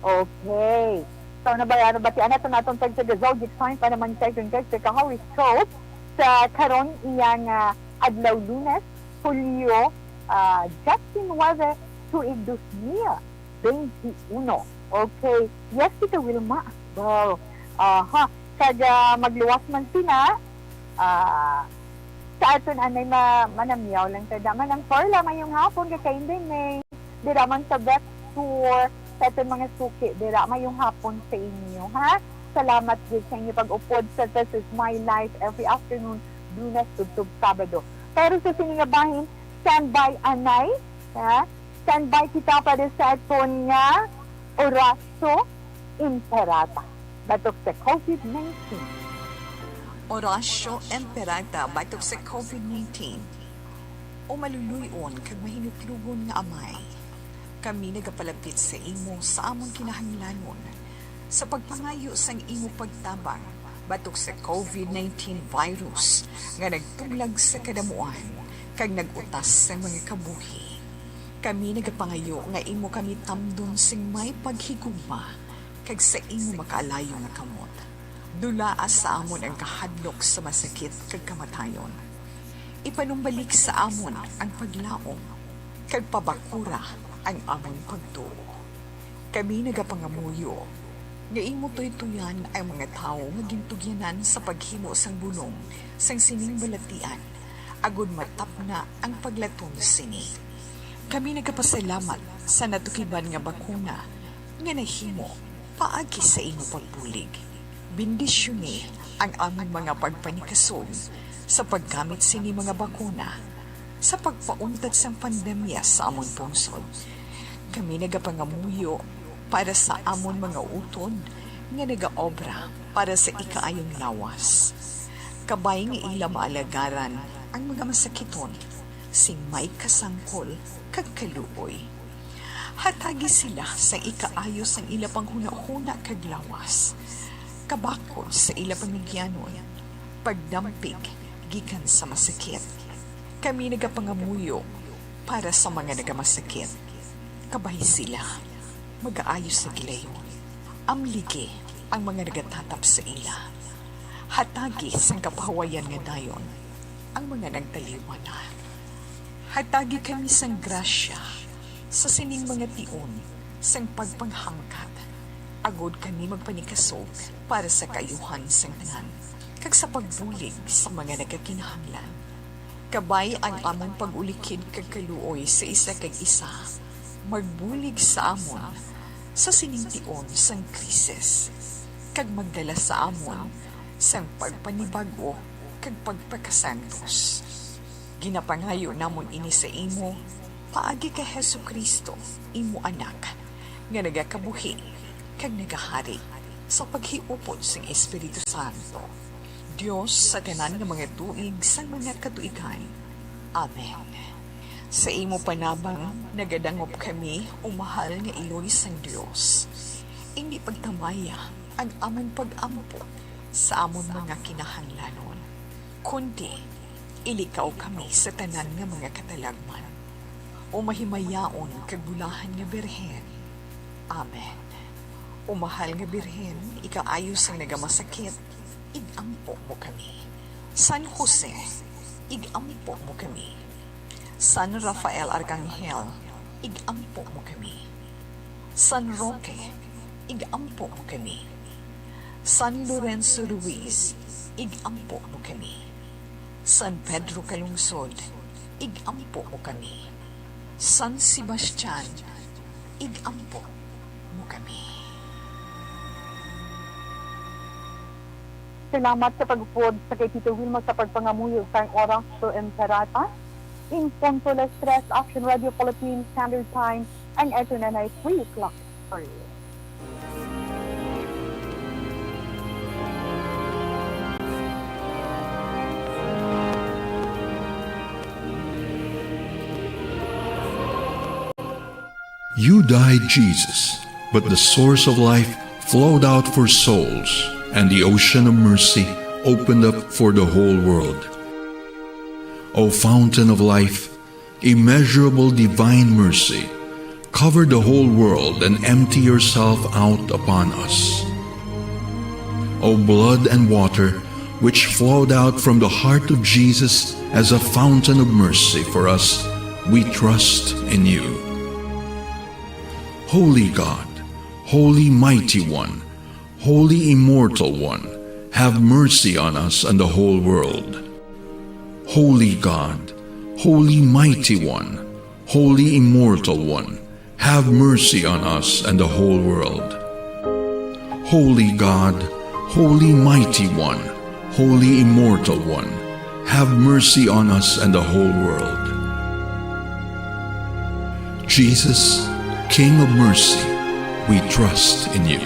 Okay. So, nabaya-, nabatian nato naton tag taga zodiac sign para man sa iton kag sa horoscope sa karon iyang, ah, adlaw, Lunes, Hulyo, ah, diecinuebe, tuig dos mil veintiuno. Okay. Yes, Tita Wilma. Wow. Aha. Kag, ah, magluwas man sina, ah, sa aton anay ma-, manamyaw lang ta. Daman ang Perla, mayong hapon, kakain din eh. Dira man sa Vet Tour, sa aton mga suki, dira, mayong hapon sa inyo, ha? Salamat gid sa inyo pag-upod sa This Is My Life every afternoon, Lunes tubtob Sabado. Pero sa sini nga bahin, standby anay, ha? Standby kita para sa aton nga Oratio Imperata batok sa covid nineteen. Oratio Imperata batok sa covid nineteen. O maluluy-on kag mahinuklogon nga Amay, kami nagapalapit sa imo sa amon kinahanglanon, sa pagpangayo sang imo pagtabang batok sa covid nineteen virus nga nagtuglag sa kadamuan kag nag-utas sa mga kabuhi. Kami nagapangayo nga imo kami tamdon sing may paghigugma kag sa imo makaalayo nga kamot. Dulaa sa amon ang kahadlok sa masakit kag kamatayon. Ipanumbalik sa amon ang paglaom, kag pabakura ang amon pagtuo. Kami nagapangamuyo nga imo tuytoyan ang mga tawo nga gintugyanan sa paghimo sang bulong sang sining balatian, agod matapna ang paglaton sini. Kami nagapasalamat sa natukiban nga bakuna nga nahimo paagi sa imo pagbulig. Bendisyoni ang amon mga pagpanikasog sa paggamit sini mga bakuna sa pagpauntat sang pandemya sa amon pungsod. Kami nagapangamuyo para sa amon mga utod nga nagaobra para sa ikaayong lawas. Kabay nga ila maalagaran ang mga masakiton sing may kasangkol kag kaluoy. Hatagi sila sang ikaayo sang ila panghunahuna kag lawas, kabakod sa ila panugyanon, pagdampig gikan sa masakit. Kami nagapangamuyo para sa mga nagamasakit. Kabay sila magaayo sa gilayon. Amligi ang mga nagatatap sa ila. Hatagi sang kapahuwayan nga dayon ang mga nagtaliwan na. Hatagi kami sang grasya sa sining mga tion sang pagpanghangkat, agod kami magpanikasog para sa kaayuhan sang tanan, kag sa pagbulig sa mga nagakinahanglan. Kabay ang amon pag-ulikid kag kaluoy sa isa kag isa, magbulig sa amon sa sining tion sang krisis, kag magdala sa amon sang pagpanibag-o kag pagpakasantos. Ginapangayo namon ini sa imo, paagi kay Jesu-Cristo, imo Anak, nga nagakabuhi kag nagahari sa paghiupod sang Espiritu Santo, Dios sa tanan nga mga tuig sang mga katuigan. Amen. Sa imo panabang, nagadangop kami, o mahal nga Iloy sang Dios. Indi pagtamaya ang amon pag-ampo sa amon mga kinahanglanon, kundi ilikaw kami sa tanan nga mga katalagman. O mahimayaon kag bulahan nga Birhen. Amen. O mahal nga Birhen, ikaayo sang nagamasakit, ig-ampo mo kami. San Jose, ig-ampo mo kami. San Rafael Arcangel, ig-ampo mo kami. San Roque, ig-ampo mo kami. San Lorenzo Ruiz, ig-ampo mo kami. San Pedro Calungsod, ig-ampo mo kami. San Sebastian, ig-ampo mo kami. Salamat sa pag-upod sa kay Tito Wilma sa pagpangamuyo sang oras sa Emperata. In punto las tres, Action Radio Philippines Standard Time, ang eto na na three o'clock. You died, Jesus, but the source of life flowed out for souls, and the ocean of mercy opened up for the whole world. O fountain of life, immeasurable divine mercy, cover the whole world and empty yourself out upon us. O blood and water, which flowed out from the heart of Jesus as a fountain of mercy for us, we trust in you. Holy God, Holy Mighty One, Holy Immortal One, have mercy on us and the whole world. Holy God, Holy Mighty One, Holy Immortal One, have mercy on us and the whole world. Holy God, Holy Mighty One, Holy Immortal One, have mercy on us and the whole world. Jesus, King of mercy, we trust in you.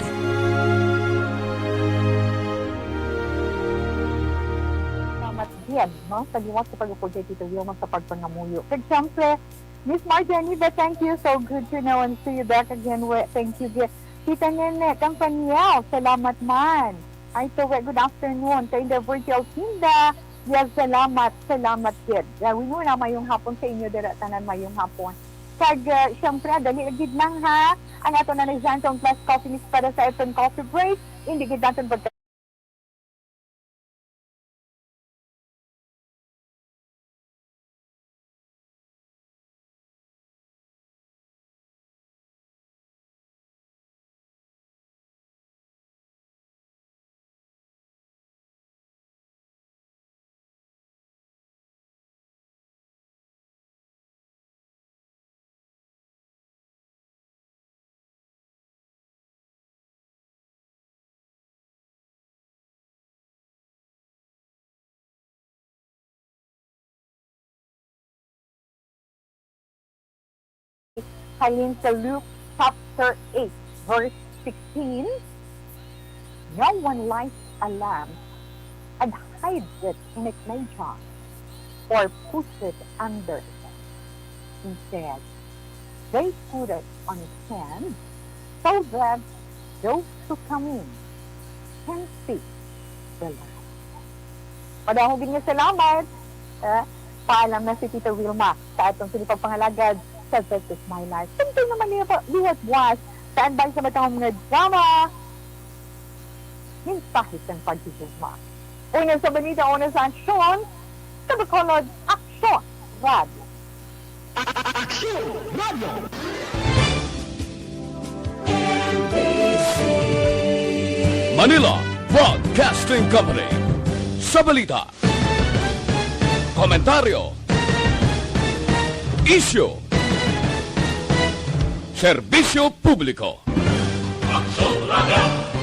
Salamat gid, no, sa liwat sa pag-upod kay Tito Wilma sa pagpangamuyo. Kag siyempre, Miss Martha Aniva, thank you. So good to know and see you back again. We, thank you gid. Tita Nene Campaniel, salamat man. Ay, so, we, good afternoon. Kay the virtual Tinda, yes, salamat, salamat gid. Yeah, we know na mayong hapon sa inyo dira tanan, mayong hapon. Kag, uh, siyempre, dali lagi lang ha. Ang ato na ni Johnson Plus Coffee Mix para sa aton coffee break. Hindi gid natin pagka- Halin sa Luke chapter eight, verse sixteen, "No one lights a lamp and hides it in a clay jar or puts it under a stand. Instead, they put it on a stand so that those who come in can see the light." Madamo gid nga salamat. Eh, paalam na si Tita Wilma sa atong sini pagpangalagad sa This Is My Life. Samtang naman niya pa, liwat buwas sa anbay sa matahom nga drama, Mensahe sang Paghigugma. Una sa balita, una sa aksyon, sa Bacolod Aksyon Radio. Aksyon Radio. Manila Broadcasting Company. Sa balita, komentaryo, isyu, serbisyo publiko. Aksyon Radio.